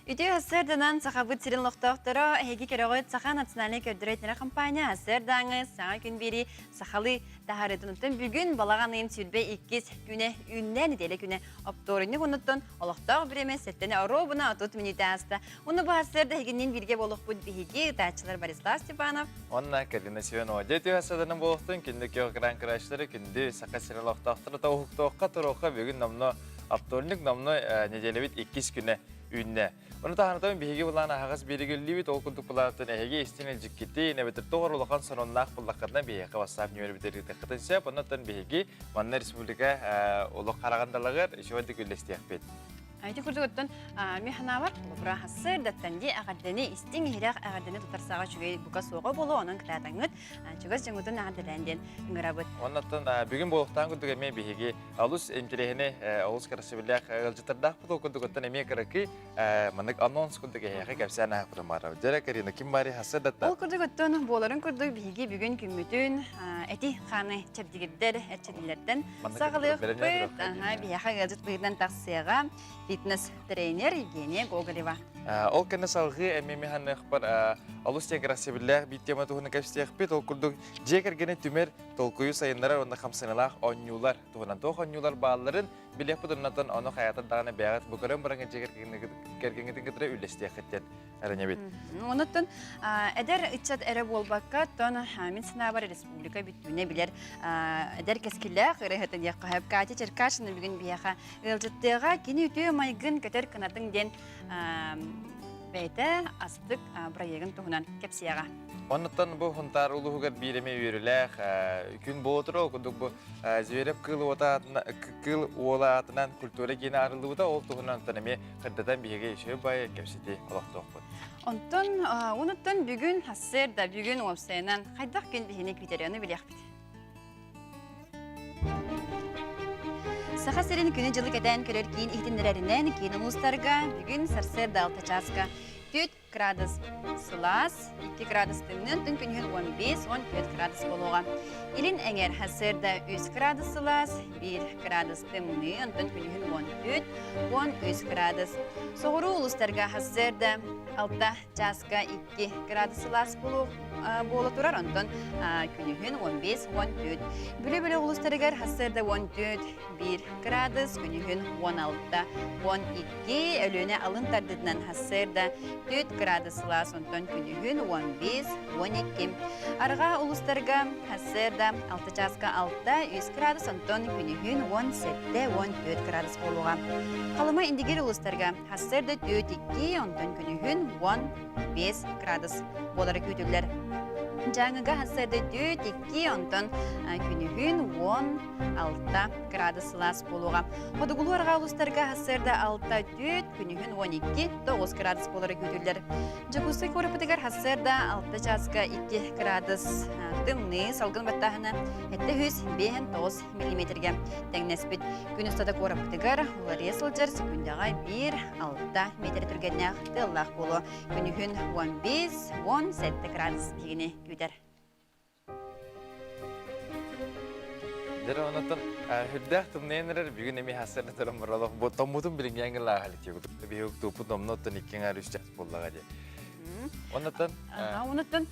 Үтүө сарсыарданан Сахабыт сирин олохтоохторо эһиги көрөҕүт Саха национальнай көрдөрөр-иһитиннэрэр компания сарсыардааҥы саҥа күн биэрии сахалыы таһаарыытын оттон бүгүн балаҕан ыйын 22 күнэ үүннэ нэдиэлэ күнэ оптуорунньук оннуттан олохтоох бириэмэ сэттэнэ оруобуна 30 мүнүүтэ ааста. Уну бу сарсыарда эһигинниин бииргэ буолуохпут биһиги ытааччылар Борислав Степанов Уонна Калина Семенова. Дьэ үтүө сарсыарданан буолуохтун күндү күөх экран көрөөччүлэрэ, күндү Саха сирин олохтоохторо тоһуктуохха туруохха бүгүн номно оптуорунньук номно неделябит иккис күнэ үүннэ. Ону таһынан биһиги былаан аһаҕас биэригиллибит, ол курдук былаантан эһиги истин илдьиккитин, эбэтэр тоҕор улахан сонуннаах буллаххытына биһиэхэ WhatsApp нүөмэрбитин ыытыаххытын сөп. Оннуттан биһиги манна республика олох хараҕандалыгар үчүгэйдик үллэстиэхпит. Ити курдук оттон мин санаабар холобура сырдаттан дии эҕэрдэни истиҥ иһирэх эҕэрдэни тутар саҕа үчүгэй бука суоҕа буолуо онон кытаатаҥҥыт чугас дьоҥҥутун эҕэрдэлээн диэн ыҥырабыт. Оннуттан бүгүн буолуохтаан курдук эмиэ биһиги Олус интэриэһинэй, олус кэрэхсэбиллээх ыалдьыттардаахпыт. Ол курдук оттон эмиэ кыракый маннык анонс курдук эһиэхэ кэпсээн ааһыппытым баара. Дьэрэ Карина, ким баарый хасса датта? Ол курдук оттон буоларын курдук биһиги бүгүн күммүтүн эти хааны чэбдигирдэр эрчиллэртэн саҕалыахпыт. Биһиэхэ ыалдьыт быһыытынан тахсыаҕа фитнес-тренер Евгения Гоголева. Ол кэннэ салҕыы эмиэ миханыахпар олус диэн кэрэхсэбиллээх биир тема туһунан кэпсиэхпит. Ол курдук дьиэ кэргэни түмэр толкуйу сайыннарар уонна хамсаныылаах оонньуулар туһунан туох оонньуулар баалларын билиэхпит оннотон ону хайатар даҕаны бэйэҕит бу көрөн баран кэргэҥҥитин кытары үллэстиэххит диэн эрэнэбит. Онуттан эдэр ыччат эрэ буолбакка, тон мин санаабар республика бүттүүнэ билэр эдэр кэскиллээх ырыаһыта диэххэ сөп. Катя Черкашина бүгүн биһиэхэ ыалдьыттыаҕа кини үтүө майгын көтөр кынатын диэн бэйэтэ астык проегын туһунан кэпсиэҕэ. Оннуттан бу Хунтаар улууһугар биир эмиэ үөрүүлээх күн буола турар. Ол курдук бу Зверев кыыл уота кыыл уола аатынан культура киинэ арыллыбыта. Ол туһунан онтон эмиэ кырдатан биһиги үчүгэй баайы кэпсэтии олохтоохпут. Онтон онуттан бүгүн сарсыарда бүгүн уопсайынан хайдах күн биһини күүтэрэ ону билиэхпит. Саха сирин күнү-дьылы кэтээн көрөр киин иһитиннэрэринэн киин улуустарга бүгүн сарсыарда 6 чааска 4 градус сылаас, 2 градус тымныы, онтон күнүһүн 15-14 градус буолуоҕа. Илин эҥэр сарсыарда 3 градус сылаас, 1 градус тымныы, онтон күнүһүн 14-13 градус. Соҕуруу улуустарга сарсыарда 6 чааска 2 градус сылаас буола турар, онтон күнүһүн 15-14. Бүлүү-Бүлүү улуустарыгар сарсыарда 14 1 градус, күнүһүн 16, 12, Өлүөнэ алын тардытынан сарсыарда 4 градус сылаас, онтон күнүһүн 15, 12. Арҕаа улуустарга сарсыарда 6 чааска 6, 3 градус, онтон күнүһүн 17, 14 градус буолуоҕа. Халыма Индигир улуустарга сарсыарда 4, 2, онтон күнүһүн 15 градус буолара күүтүллэр. Дьааҥыга сарсыарда 4, 2, онтон күнүһүн 10 6 градус сылаас буолуоҕа. Хотугулуу арҕаа улуустарга сарсыарда 6 4, күнүһүн 12 9 градус буолара күүтүллэр. Дьокуускай куораппытыгар сарсыарда 6 чааска 2 градус тымныы, салгын баттааһына 759 миллиметргэ тэҥнэспит. Күн устата куораппытыгар уларыйа сылдьар секундаҕа 1 6 метр түргэннээх тыаллаах буолуо. Күнүһүн 15 17 градус биһигини күүтэр. Дьэ онтон үрдээх тымныйан эрэр бүгүн эмиэ хассарна туран баралах бу томмутун билиҥҥээҥҥи лааһалик биһиги туппут номно оттон икки аҥаар үс час буоллаҕа дии. Оннуттан Онуттан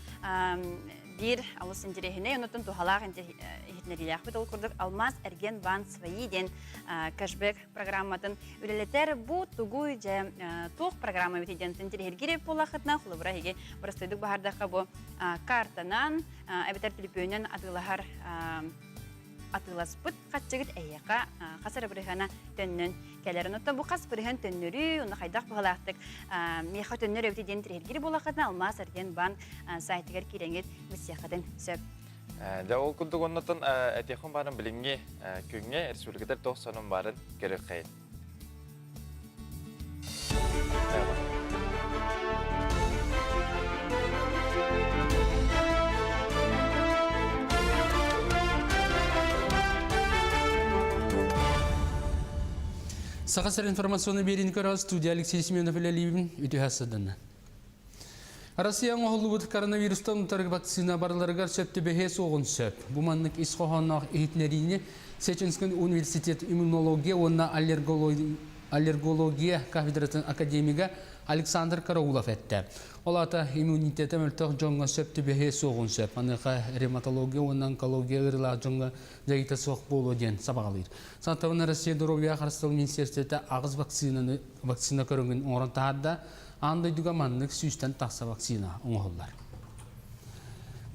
биир алыс интэриэһинэй, онуттан туһалаах иһитиннэриилээхпит ол курдук Алмаз эргиэн баан свои диэн кэшбэк программатын үлэлэтэр бу тугуй дьэ туох программа эбитий диэн интэриэһиргиир буоллаххытына холобура эһиги бырастыйдык баһардахха бу картанан эбэтэр түлүпүөнүнэн атыылаһар атыыласпыт хаччыгыт эһиэхэ хас эрэ бырыһыана төннөн кэлэр. Онтон бу хас бырыһыан төннөрүү, онно хайдах быһалаахтык миэхэ төннөр эбитий диэн интэриэһиргиир буоллаххытына Алмаас Эргиэн баан сайтыгар киирэҥҥит билсиэххитин сөп. Дьэ ол курдук оннотон этиэххин баарын билиҥҥи күҥҥэ республикатар туох сонун баарын көрүөххэйин. Саха сир информационный биэриини көрө студия Алексей Семенов үлэлиибин үтүһэ сыдана. Россия оҥоһуллубут коронавирустан утары вакцина барыларыгар сөп түбэһиэ суоҕун сөп. Бу маннык ис хоһоонноох иһитиннэриини Сеченскэй университет иммунология уонна аллергология аллергология кафедратын академига Александр Караулов эттэ. Ол аата иммунитета мөлтөх дьоҥҥо сөп түбэһиэ суоҕун сөп. Маныаха ревматология уонна онкология ыарыылаах дьоҥҥо дьайыыта суох буолуо диэн сабаҕалыыр. Сантабын Россия доруобуйа харыстабыл министиэристибэтэ аҕыс вакцинаны вакцина көрүҥүн оҥорон таһаарда. Аан дойдуга маннык сүүстэн тахса вакцина оҥоһуллар.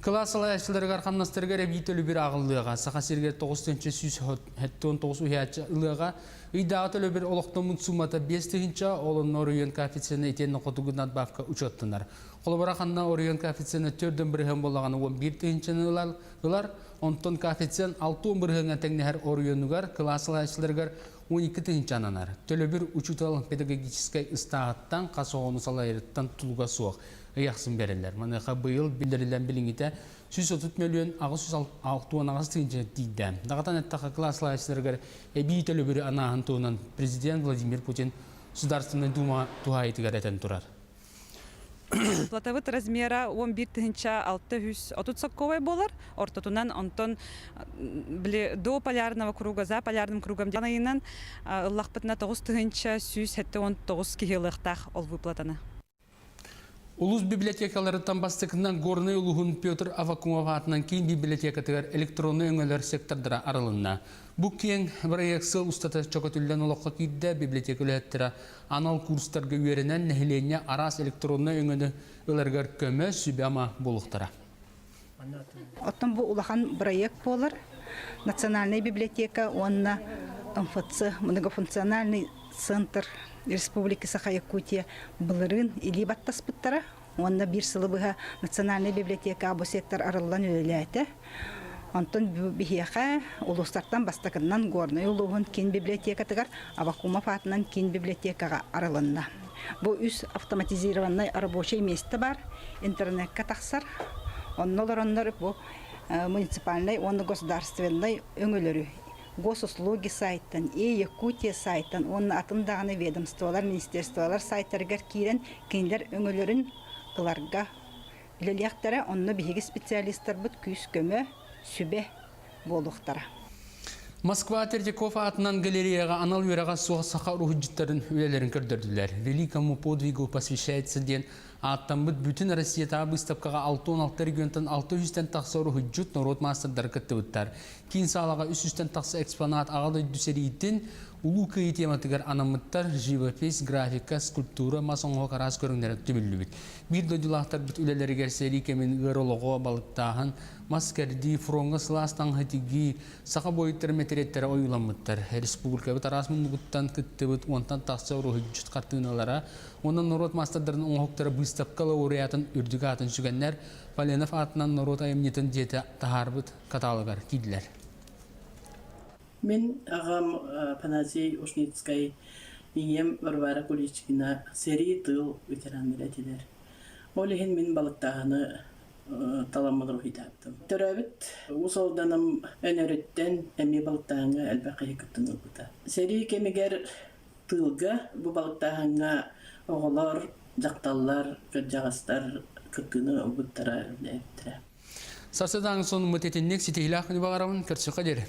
Кылаас салайааччыларыгар хамнастарыгар эбии төлөбүр ааҕыллыаҕа. Саха сиригэр 9179 уһуйааччы ылыаҕа. Ыйдааҕы төлөбүр олохтоммут суумата 5 тыһыынча, ол онно оройуон коэффициена итиэннэ хотугу надбавка учуоттанар. Холобура, ханна оройуон коэффициена 4 бырыһыан буоллаҕына 11 тыһыынчаны ылар, онтон коэффициент 60 бырыһыаҥҥа тэҥнэһэр оройуонугар кылаас салайааччыларыгар 12 тыһыынча ананар. Төлөбүр учуутал педагогическай ыстааһыттан хас оҕону салайарыттан тутулуга суох ый ахсын бэриллэр. Маныаха быйыл биллэриллэн билиҥҥитэ 130 мөлүйүөн 868 тыһыынча тиийдэ. Даҕатан эттэххэ, кылаас салайааччыларыгар эбии төлөбүрү анааһын туһунан президент Владимир Путин Государственнай Дума туһаайыытыгар этэн турар. Выплатабыт размера 11 тыһыынча 630 сокковай буолар. Ортотунан онтон били до полярного круга, за полярным кругом диэн ыйынан ыллахпытына 9 тыһыынча 179 киһи ылыахтаах ол выплатаны. Улус библиотекаларыттан бастакынан Горнай улуһун Петр Аввакумов аатынан киин библиотекатыгар электроннай өҥөлөр сектордара арылынна. Бу киэҥ бырайыак сыл устата чөкөтүллэн олоххо киирдэ. Библиотека үлэһиттэрэ анал курстарга үөрэнэн нэһилиэнньэ араас электроннай өҥөнү ыларыгар көмө, сүбэ-ама буолуохтара. Оттон бу улахан бырайыак буолар. Национальная библиотека уонна МФЦ, многофункциональный центр Республики Саха-Якутия былырыын илии баттаспыттара. Уонна биир сылы быһа Национальная библиотека бу сектор арыллан үлэлээтэ. Онтон биһиэхэ улуустартан бастакыннан Горнай улууһун киин библиотекатыгар Аввакумов аатынан киин библиотекаҕа арылынна. Бу үс автоматизированнай рабочай место бар, интернекка тахсар. Онно олороннор бу муниципальнай уонна государственнай өҥөлөрү госуслуги сайтан, e-Якутия сайтан уонна атын даҕаны ведомстволар, министерстволар сайтарыгар киирэн кинилэр өҥөлөрүн ыларга үлэлиэхтэрэ. Онно биһиги специалистарбыт күүс-көмө, сүбэ буолуохтара. Москва Третьяков аатынан галереяҕа анал үөрэҕэ суох саха уруһуйдьуттарын үлэлэрин көрдөрдүлэр. «Великому подвигу посвящается» диэн ааттаммыт бүтүн Россиятааҕы быыстапкаҕа 66 регионтан 600-тэн тахса уруһуйдьут норуот маастардара кыттыбыттар. Киин саалаҕа 300-тэн тахса экспонат Аҕа дойду сэриитин Улуу Кыайыы тематыгар анаммыттар живопись, графика, скульптура, мас оҥоһук араас көрүҥнэрэ түмүллүбүт. Биир дойдулаахтарбыт үлэлэригэр сэрии кэмин ыар олоҕо, балыктааһын, мас кэрдии, фроҥҥа сылаас таҥаһы тигии, саха буойуттара мэтириэттэрэ ойууламмыттар. Республикабыт араас муннугуттан кыттыбыт уонтан тахса уруһуйдьут хартыыналара уонна норуот маастардарын оҥоһуктара быыстапка лауреатын үрдүк аатын сүгэннэр Поленов аатынан норуот айымньытын дьиэтэ таһаарбыт каталогар киирдилэр. Мин аҕам Афанасий Ушницкай, ийэм Варвара Куличкина сэрии тыыл ветераннара этилэр. Ол иһин мин балыктааһыны таламмын уруһуйдаабытым. Төрөөбүт Уус Алданым Өнөрүттэн эмиэ балыктааһыҥҥа элбэх киһи кыттан ылбыта. Сэрии кэмигэр тыылга бу балыктааһыҥҥа оҕолор, дьахталлар, кырдьаҕастар кыттыыны ылбыттара, үлэлээбиттэрэ. Сарсыдааҥы сонуммут итинник ситиһиилээх күнү баҕарабын көрсүөххэ диэри.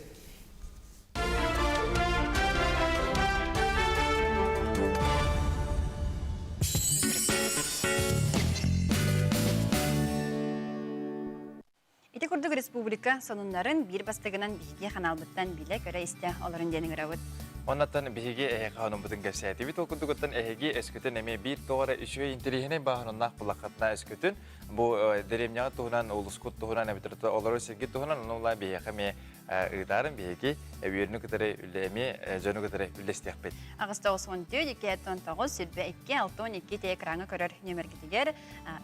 Ити курдук республика сонуннарын биир бастыгынан биһиги ханаалбыттан билэ-көрө истэ олорун диэн ыҥырабыт. Оннаттан биһиги эһиэхэ хонуммутун кэпсээтибит. Ол курдугуттан эһиги өскөтүн эмиэ биир тоҕо эрэ үчүгэй интэриэһинэй бааһынаннаах буллаххытына өскөтүн бу дэриэбинэҕит туһунан, улускут туһунан эбэтэр олорор сиргит туһунан ону улаан биһиэхэ эмиэ ыытаарын биһиги үөрүнү кытары үлэ эмиэ дьону кытары үллэстиэхпит. Аҕыс 94 2 9 22 62 те экраҥҥа көрөр нүөмэргитигэр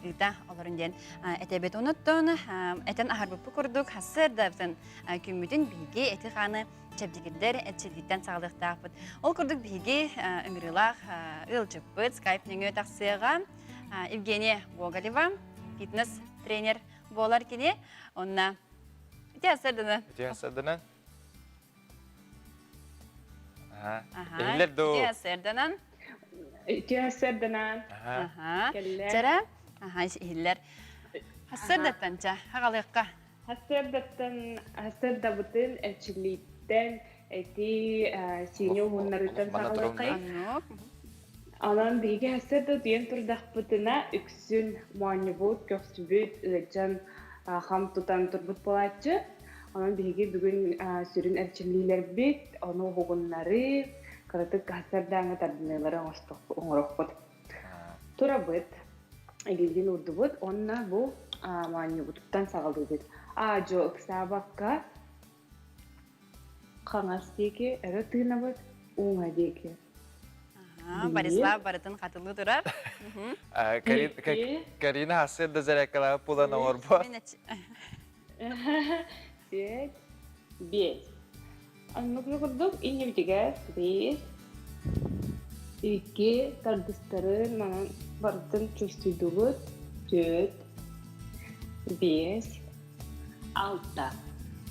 ыыта олорун диэн этэбит. Онуттан этэн аһарбыппыт курдук сарсыардабытын күммүтүн биһиги эти хааны чэбдигирдэр эрчиллииттэн саҕалыахтаахпыт. Ол курдук биһиги ыҥырыылаах ыалдьыппыт скайп нөҥүө тахсыаҕа Евгения Гоголева, фитнес-тренер буолар кини. Онна Ити сарсыарданы. Ити сарсыарданан. Аха. Иһиллэр дуу? Ити сарсыарданан. Ити сарсыарданан. Аха. Чара. Аха, иһиллэр. Сарсыардаттан ча, хагалыакка. Сарсыардаттан, сарсыардабытын эрчиллииттэн. Эти сиини уһуннарыттан саҕалыаххай. Онон биһиги сарсыарда утуйан турдахпытына үксүн моонньубут, көхсүбүт ыалдьан хам тутан турбут буолааччы. Онон биһиги бүгүн сүрүн эрчиллиилэрбит, ону уһугуннарыы, кыратык сарсыардааҥҥы тардыныылары оҥоруохпут. Турабыт, илиибитин уурдубут уонна бу моонньубутуттан саҕалыыбыт. Аа-дьуо ыксаабакка хаҥас диэки өрө тыынабыт, уҥа диэки. Борислав барытын хатылыы турар. Карина хассыыр да зарядкалаах буолан оҥорбо. Түөрт, биэс. Оннук курдук иннибитигэр биир, икки тардыстарын манан барытын чувствуйдубут. Түөрт, биэс, алта.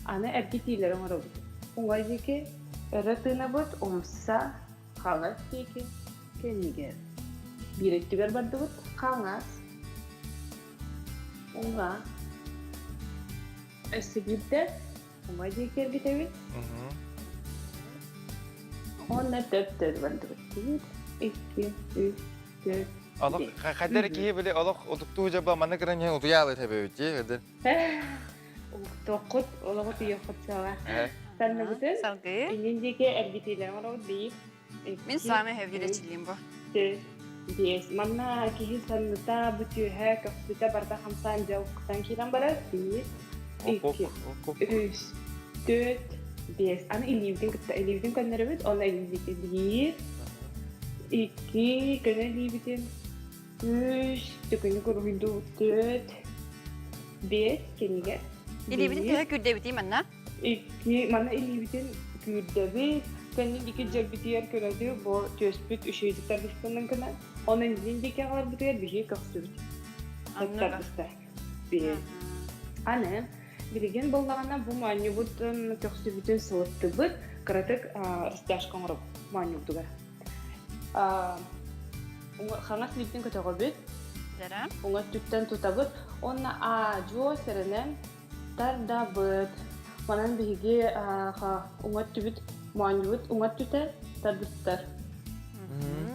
Аны эргитиилэри оҥоробут. Уҥа диэки өрө тыынабыт, умса, хаҥас диэки, кэннигэр. Биир өттүгэр бардыбыт, хаҥас, уҥа. Өссө биирдэ уҥа диэки эргитэбит. Уонна төп-төр бардыбыт. Биир, икки, үс, түөрт, Олох хайдар киһи били олох утуктуу жаба манна кыран иһэн утуйаалы тэбэбит дии өдөн. Уктуоххут, олоҕу түйүөххүт саҕа. Санныбытын Салгыы. иннин диэки эргитиилэрин оҥоробут биир, Мин икки, с вами хэвгиле үс, чилим бу. түөрт, биэс. Манна киһи санныта, бу түөһэ, көхсүтэ барыта хамсаан дьэ уктан киирэн барар. Биир, икки, үс, түөрт, биэс. Аны илиибитин кытта илиибитин көннөрөбүт, онно илиибитин биир, икки, көнө илиибитин үс, төкүнүк уруһуйдуубут түөрт, биэс, кинигэ. Илиибитин Биир, төһө күүрдэбитий манна? Икки, манна илиибитин күүрдэбит, кэннин икки дьэрбитигэр көрөдү, бу түөспүт үчүгэйдик тардыстанан гына, онон илин диэки аҕаларбытыгар биһиги көхсүбүт тардыстар. Биир. Аны, билигин буоллаҕына бу моонньубутун көхсүбүтүн сылыттыбыт, кыратык растяжка оҥоробут моонньубутугар. Хаҥас илиибитин көтөҕөбүт, уҥа өттүттэн тутабыт уонна аа-дьуо сэрэнэн Тардабыт. Манан биһиги уҥа өттүбүт моонньубут уҥа өттүтэ тардыстар.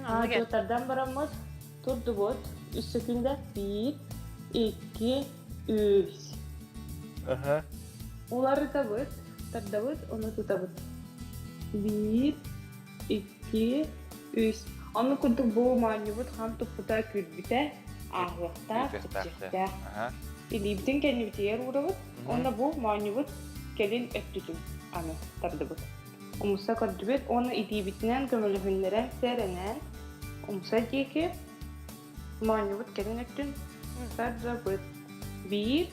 Аа, тардан бараммыт, турдубут. Үс сөкүүндэ. Биир, икки, үс. Уларытабыт, тардабыт, ону тутабыт. Биир, икки, үс. Ону курдук бу моонньубут хам туппута күүрбүтэ, ааһыахтаах, чэпчэхтээх. Илиибитин кэннибитигэр уурабыт уонна бу моонньубут кэлин өттүтүн аны тардыбыт. Умса көрдүбүт уонна илиибитинэн көмөлөһүннэрэн сэрэнэн умса диэки моонньубут кэлин өттүн тардабыт. Биир,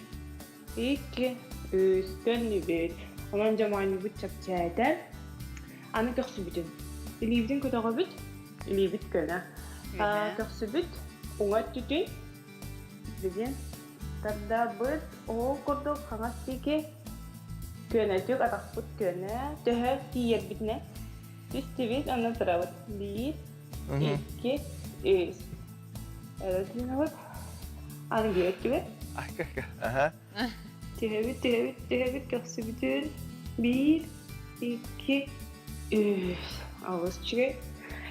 икки, үс, төннүбүт. Онон дьэ моонньубут чэпчээтэ. Аны көхсүбүтүн. Илиибитин көтөҕөбүт, илиибит көнө. Көхсүбүт уҥа өттүтүн Билигин тардабыт ол курдук хаҥас диэки көнөтүк атахпыт көнө төһө тиийэрбитинэ түстүбүт онно турабыт биир икки үс өрө тыынабыт аны биир өттүгэр түһэбит түһэбит түһэбит көхсүбүтүн биир икки үс олус үчүгэй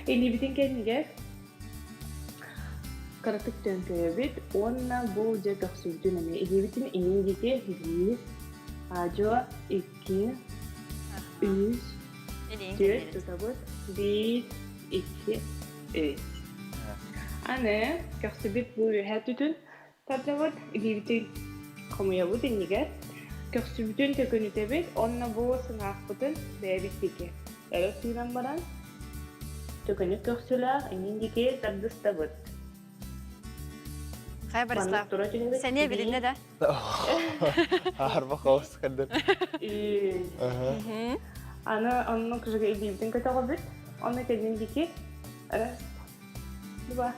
илиибитин кэннигэр Кыратык төҥкөйөбүт уонна бу дьэ көхсүбүтүн эмиэ илиибитин иҥин диэки биир, аадьуо икки, үс, түөрт тутабыт, биир, икки, үс. Аны көхсүбүт бу үөһээ түтүн тардабыт, илиибитин хомуйабыт иннигэр, көхсүбүтүн төкүнүтэбит уонна бу сыҥаахпытын бэйэбит диэки өрө тыынан баран төкүнүк көхсүлээх иҥин диэки тардыстабыт. Хай Борислав, сэниэ билиннэ да? Арба хаос кэлдэр. Аны оннук же илиибитин көтөҕөбүт. Онно кэлин диэки раз, два,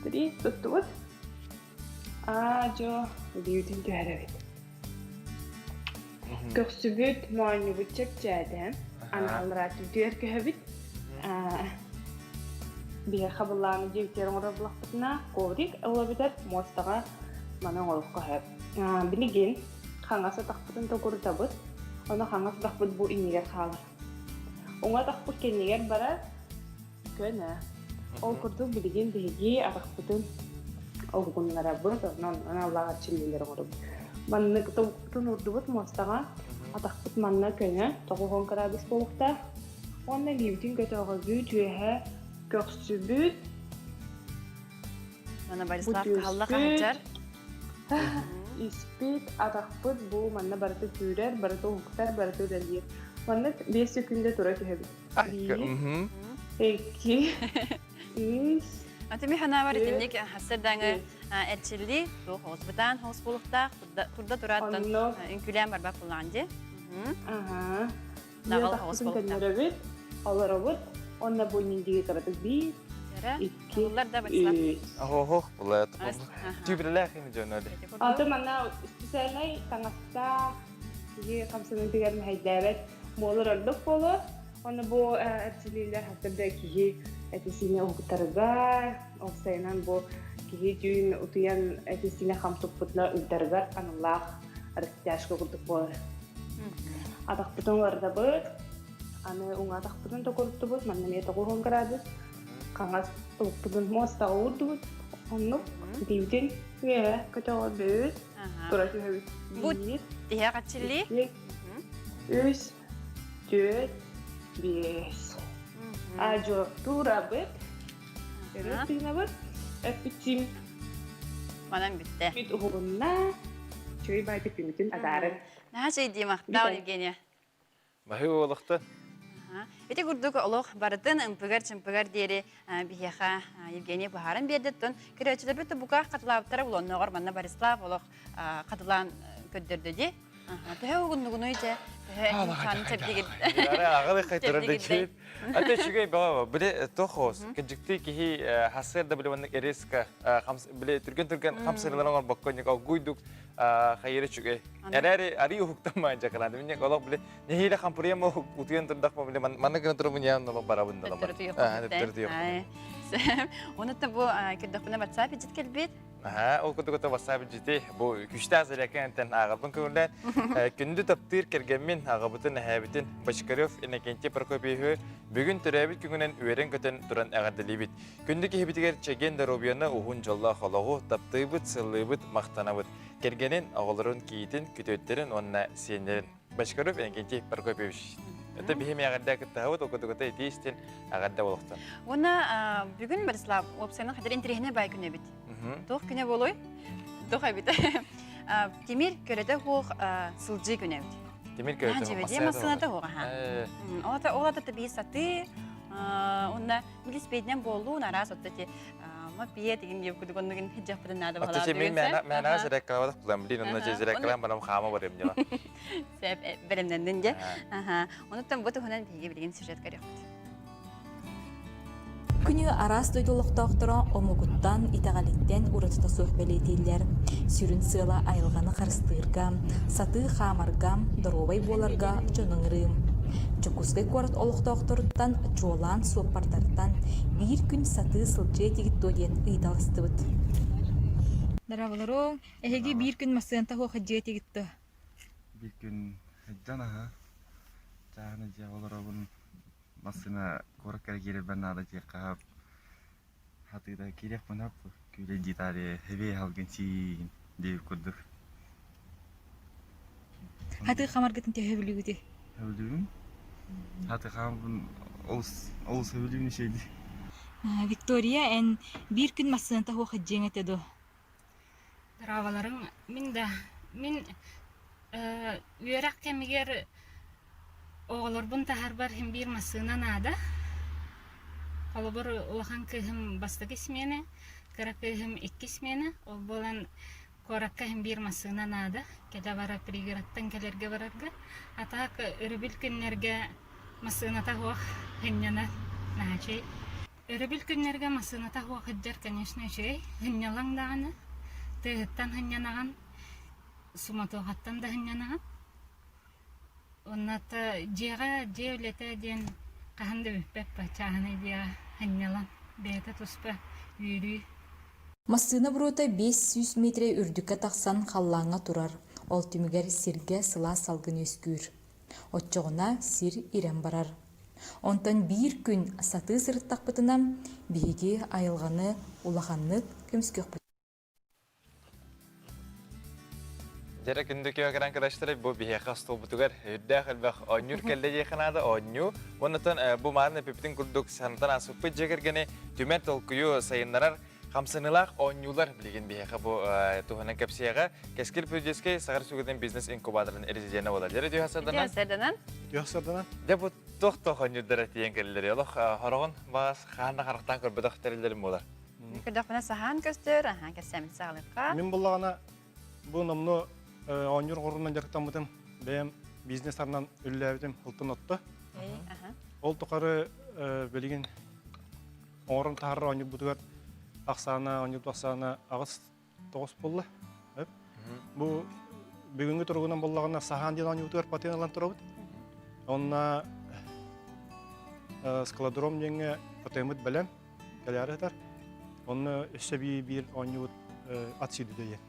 три туттубут. Аа-дьоо илиибитин түһэрэбит. Көхсүбүт, моонньубут чэпчээтэ. Аны аллараа түбүтүгэр көһөбүт. Биһиэхэ былааны дьиэбитигэр оҥорор булахпытына коврик ылабытар муостаҕа маны оҥоруохха сөп. Билигин хаҥас атахпытын токурутабыт. Ону хаҥас атахпыт бу иннигэр хаалар. Уҥа атахпыт кэннигэр барар, көнө. Ол курдук билигин биһиги атахпытын уһугуннарабыт, онон аналлаах эрчиллиилэр оҥоробут. Маннык тобукпутун уурдубут муостаҕа, атахпыт манна көнө, 90 кыраадыс буолуохтаах. Уонна илиибитин көтөҕөбүт, үөһэ көхсүбүт, Манна Борислав кыһалла хаһычар. Испит, атахпыт бу манна барыта күүрэр, барыта уһуктар, барыта үлэлиир. Манна 5 секунда тура түһэбит. Биир, икки, үс, Аты ми ханабар итинник хассырдаҥы эрчилли, туох оҕус бытаан хоус буолуктаах, турда турааттан үҥкүлээн барбат булаан ди. Аха. Наҕыл оҕус буолуктаах. Көннөрөбүт, олоробут, онно бу диги кыратык биир, икки, үс. Охо, булат. Түбүлээх ини дьоно. Аты манна специальнай таҥастаах киһи хамсаныытыгар мэһэйдээбэт буолар ордук буолуо. Онно бу эрчиллиилэр хастар да киһи этисиинэ уһуктарыгар, уопсайынан бу киһи түүн утуйан этисиинэ хам туппутуна ыйдарыгар аналлаах растяжка курдук буолар. Атахпытын уларытабыт, аны уҥа атахпытын токуруттубут, манна эмиэ 90 градус, хаҥас тобукпутун муостаҕа уурдубут, оннук диибитин үөһэ көтөҕөбүт, тура түһэбит. Бу тиһэх аччыллыы. Үс, түөрт, биэс. Ажо туурабыт, өрө тыынабыт, эппитсим. Манан бүттэ. Бүт уһугунна, чөй бай күмүтүн атаарар. Наһаа чэй махтал, Евгения. Баһыы олохто. Ити курдук олох барытын ымпыгар-чымпыгар диэри биһиэхэ Евгения быһааран биэрдиттэн көрөөччүлэрбит бука хатылаабыттара булонноҕор манна Борислав олох хатылаан көрдөрдө дии. Төһө угуннугунуй дьэ, төһө хаанын чэбдигир. Аҕалы хайтарар да киһи. Ата үчүгэй баҕа биле тохос кыдьыкты киһи хасыр да биле маннык резко биле түргэн-түргэн хамсырыларын оҥорбокко оггуйдук хайыр үчүгэй. Эрээри арыы уһуктаммаан дьакалаан. Минньик олох биле нэһиилэ хампырыйам утуйан турдахпа биле манна гына турабын яан олох барабын да Онуттан бу көрдөхпүнэ WhatsApp ичит кэлбит. Аха, ол курдук ото WhatsApp ичити бу күштээх зарядкантан ааҕарбын көҥүллээн күндү таптыыр кэргэммин аҕабытын эһээбитин Бочкарев Иннокентий Прокопьевиһы бүгүн төрөөбүт күҥүнэн үөрэн-көтөн туран эҕэрдэлиибит. Күндү киһибитигэр чэгиэн доруобуйаны, уһун дьоллоох олоҕу таптыыбыт, сыллыыбыт, махтанабыт. Кэргэнин, оҕолорун, кийиитин, күтүөттэрин уонна сиэннэрин. Бочкарев Иннокентий Прокопьевич. Это биһи эҕэрдэ кыттаһабыт, окутугута итии истин эҕэрдэ болохтун. Уонна бүгүн Борислав уопсайынан хадыр интэриэһинэй бай күн эбит. Туох күнэ буолуой? Туох эбит? Тимир көрөтө хуох сылдьыы күнэ эбит. Тимир көрөтө хуох. Массыната хуох аха. Олата олата биир сатыы уонна билиспиэдинэн буоллун араас отто ти маппие тигин диэб кудук оннугин хиджахпытын наада Отто чи мен мээнэ зереккалабатах булам блин онно же зереккалам барам хаама барым дьала. Сеп бэлэмнэннин дьэ. Аха. Онуттан бу туһунан биһиги билигин сюжет көрүөхпүт. Күнү араас дойду олохтоохторо омугуттан, итэҕэлиттэн уратыта суох бэлиэтииллэр. Сүрүн сыала айылҕаны харыстыырга, сатыы хаамарга, доруобай буоларга дьону ыҥырыы. Дьокуускай куорат олохтоохторуттан, чуолаан суоппардартан биир күн сатыы сылдьыа этигит дуо диэн ыйыталастыбыт. Дорооболоруҥ, эһиги биир күн массыанта суох сылдьыа этигит дуо? Биир күн сылдьан аһа, чааһына дьиэҕэ олоробун Массыына куоракка эрэ киирэрбэр наада диэххэ хатыыта киириэхпин сөп күүлэйдии таарыйа эбиэ аһылгын сиигин диэбит курдук. Хатыы хамаргытын төһө сөбүлүүгүтүй? Сөбүлүүбүн. Хатыы хаамарбын олус олус сөбүлүүбүн үчүгэйдик. Виктория, эн биир күн массыыната суох дьиэҥ этэ дуо? Дорооболоруҥ. Мин да мин үөрэх кэмигэр Оҕолорбун таһарбар иһин биир массыына наада. Холобур, улахан кыыһым бастакы сменэ, кыра кыыһым иккис сменэ. Ол буолан куоракка иһин биир массыына наада. Кэлэ-бара пригородтан кэлэргэ барарга. А так өрөбүл күннэргэ массыыната суох сынньанар наһаа үчүгэй. Өрөбүл күннэргэ массыыната суох сылдьар, конечно, үчүгэй. Сынньалаҥ даҕаны, тыаһыттан сынньанаҕын, суматохаттан да сынньанаҕын. Уонна дьиэҕэ дьиэ үлэтэ диэн хаһан да бүппэт чааһынай дьиэҕэ сынньалаҥ бэйэтэ туспа үөрүү. Массыына буруота 500 миэтэрэ үрдүккэ тахсан халлааҥҥа турар, ол түмүгэр сиргэ сылаас салгын үөскүүр. Оччоҕуна сир ирэн барар. Онтон биир күн сатыы сырыттахпытына, биһиги айылҕаны улаханнык көмүскүөхпүт. Дьэрэ күндү күө кыраштары бу биһиэхэ остуолбутугар үрдээх элбэх оонньуур кэллэ диэхэ наада оонньуу. Оннотон бу маарын эпипитин курдук санатан ааспыппыт дьиэ кэргэни түмэр толкуйу сайыннарар хамсаныылаах оонньуулар билигин биһиэхэ бу туһунан кэпсиэҕэ. Кэскил Пүдьүскэй Саҕар сүгүтүн бизнес инкубаторын резиденэ буолар. Дьэрэ түһэ сарданан. Сарданан. Түһэ сарданан. Дьэ бу туох-туох оонньуурдара тиийэн кэллэр. Олох хороҕун баас хаанна харахтаан көрбөтөх тэриллэрим буолар. Көрдөхпүнэ саһаан көстөр, аһаан кэссэммит саҕалыахха. Мин буллаҕына бу номнуо оонньуур оҕурунан дьарыктаммытым. Бэйэм бизнес арынан үлэлээбитим ылтын отто. Ол тухары билигин оҥорон таһаарар оонньуурбутугар ахсаана, оонньуурбут ахсаана 8-9 буолла. Бу бүгүҥҥү туругунан буоллаҕына саһаан диэн оонньуубутугар патент ылан турабыт. Онно скалодром диэҥҥэ патеммыт бэлэм. кэлээри сытар. Онно өссө биир биир оонньуубут ат сүүрдүүтэ диэн.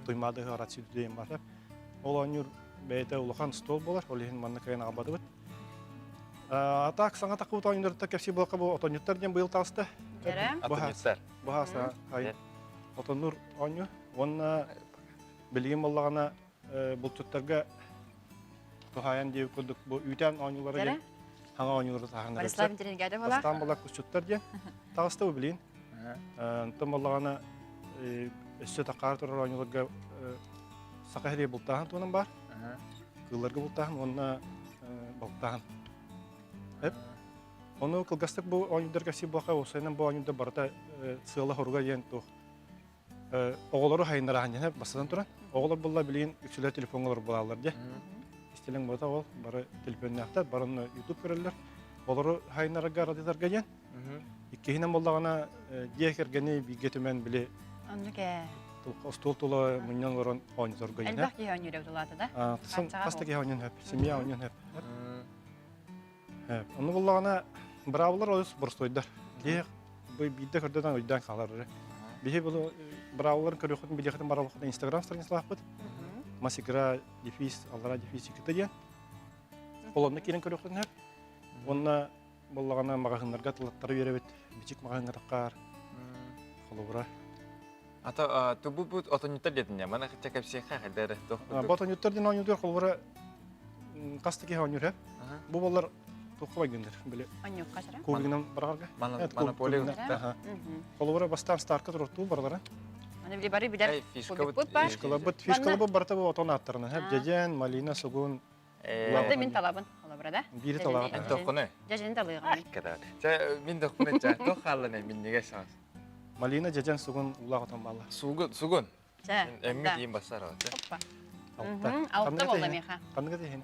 Туймаада ыһыаҕар ат сүүрдүүтэ диэн баар. Ол оонньуур бэйэтэ улахан стол буолар, ол иһин манна кыайан аҕалбатыбыт. А так саҥа таххыбыт оонньууларыттан кэпсии буолка бу отонньуттар диэн быйыл таҕыста. Отонньуттар. Быһааса отоннуур оонньуу. Уонна билигин буоллаҕына булчуттарга туһаайан диэбит курдук бу үүтээн оонньуулара диэн хаҥа оонньуулары таһааннар Борислав интеллигенция буола. Бастаан була кусчуттар диэн таҕыста бу билин. Онтон буоллаҕына өссө тахаар турар оонньууларга саха сири бултааһын туһунан баар. Кыылларга бултааһын уонна балыктааһын. Ону кылгастык бу оонньуулар кэпсиир буолха, уопсайынан бу оонньуулар барыта сыала-соруга диэн туох оҕолору хайыннараһан диэн бастатан туран оҕолор булла билигин үксүлэр телефоҥҥа олорор буолаллар дии истилэҥ буота ол бары телефоннаахтар бары онно ютуб көрөллөр олору хайыннарарга аратытарга диэн иккиһинэн буоллаҕына дьиэ кэргэни бииргэ түмэн били оннук ээ остуол тула мунньан олорон оонньоторго диэн элбэх киһи оонньуур эбит улаата да хас да киһи оонньуон сөп семья оонньуон сөп Онно буллаҕына быраабылар олус боростуойдар. Киһи биирдэ көрдөтөн өйдөөн хаалар эрэ. Биһи бу быраабыларын көрүөххүтүн билиэххитин бараллаххытына Инстаграм страницалаахпыт. Мас игра дефис аллара дефис иккитэ диэн. Ол онно киирэн көрүөххүтүн сөп. Уонна буоллаҕына маҕаһыыннарга тыллаттара үөрэбит. Бичик маҕаһыыҥҥа таххаар. Холобура. Ата тубу бу отонньуттар диэтин мана кыча кэпсиэххэ хайда эрэ туох Бу отонньуттар диэн оонньуутугар холобура хас да киһи оонньуур һэ. Бу боллар туохха байгыннар били Онньуукка сара. кубигынан барарга. Монополия Холобура бастаан старка туруортуу баралара. Аны били бары билэр кубикпут бар. Фишкаларбыт фишкаларбыт барыта бу отон ааттарынан һэ. Дьэдьэн, малина, сугун. Манта мин талабын холобура да. Биири талаҕын. Тоххуну. Дьэдьэни талыаҕым. Чэ мин дохпуну чэ тох хааллан миннигэ саас. Малина дьэдьэн сугун улаах отон бааллар. Сугун, сугун. Чэ, Эмми тиин бассар ол. Оппа. Алта. Алта болла миэхэ. Ханныга тиһин?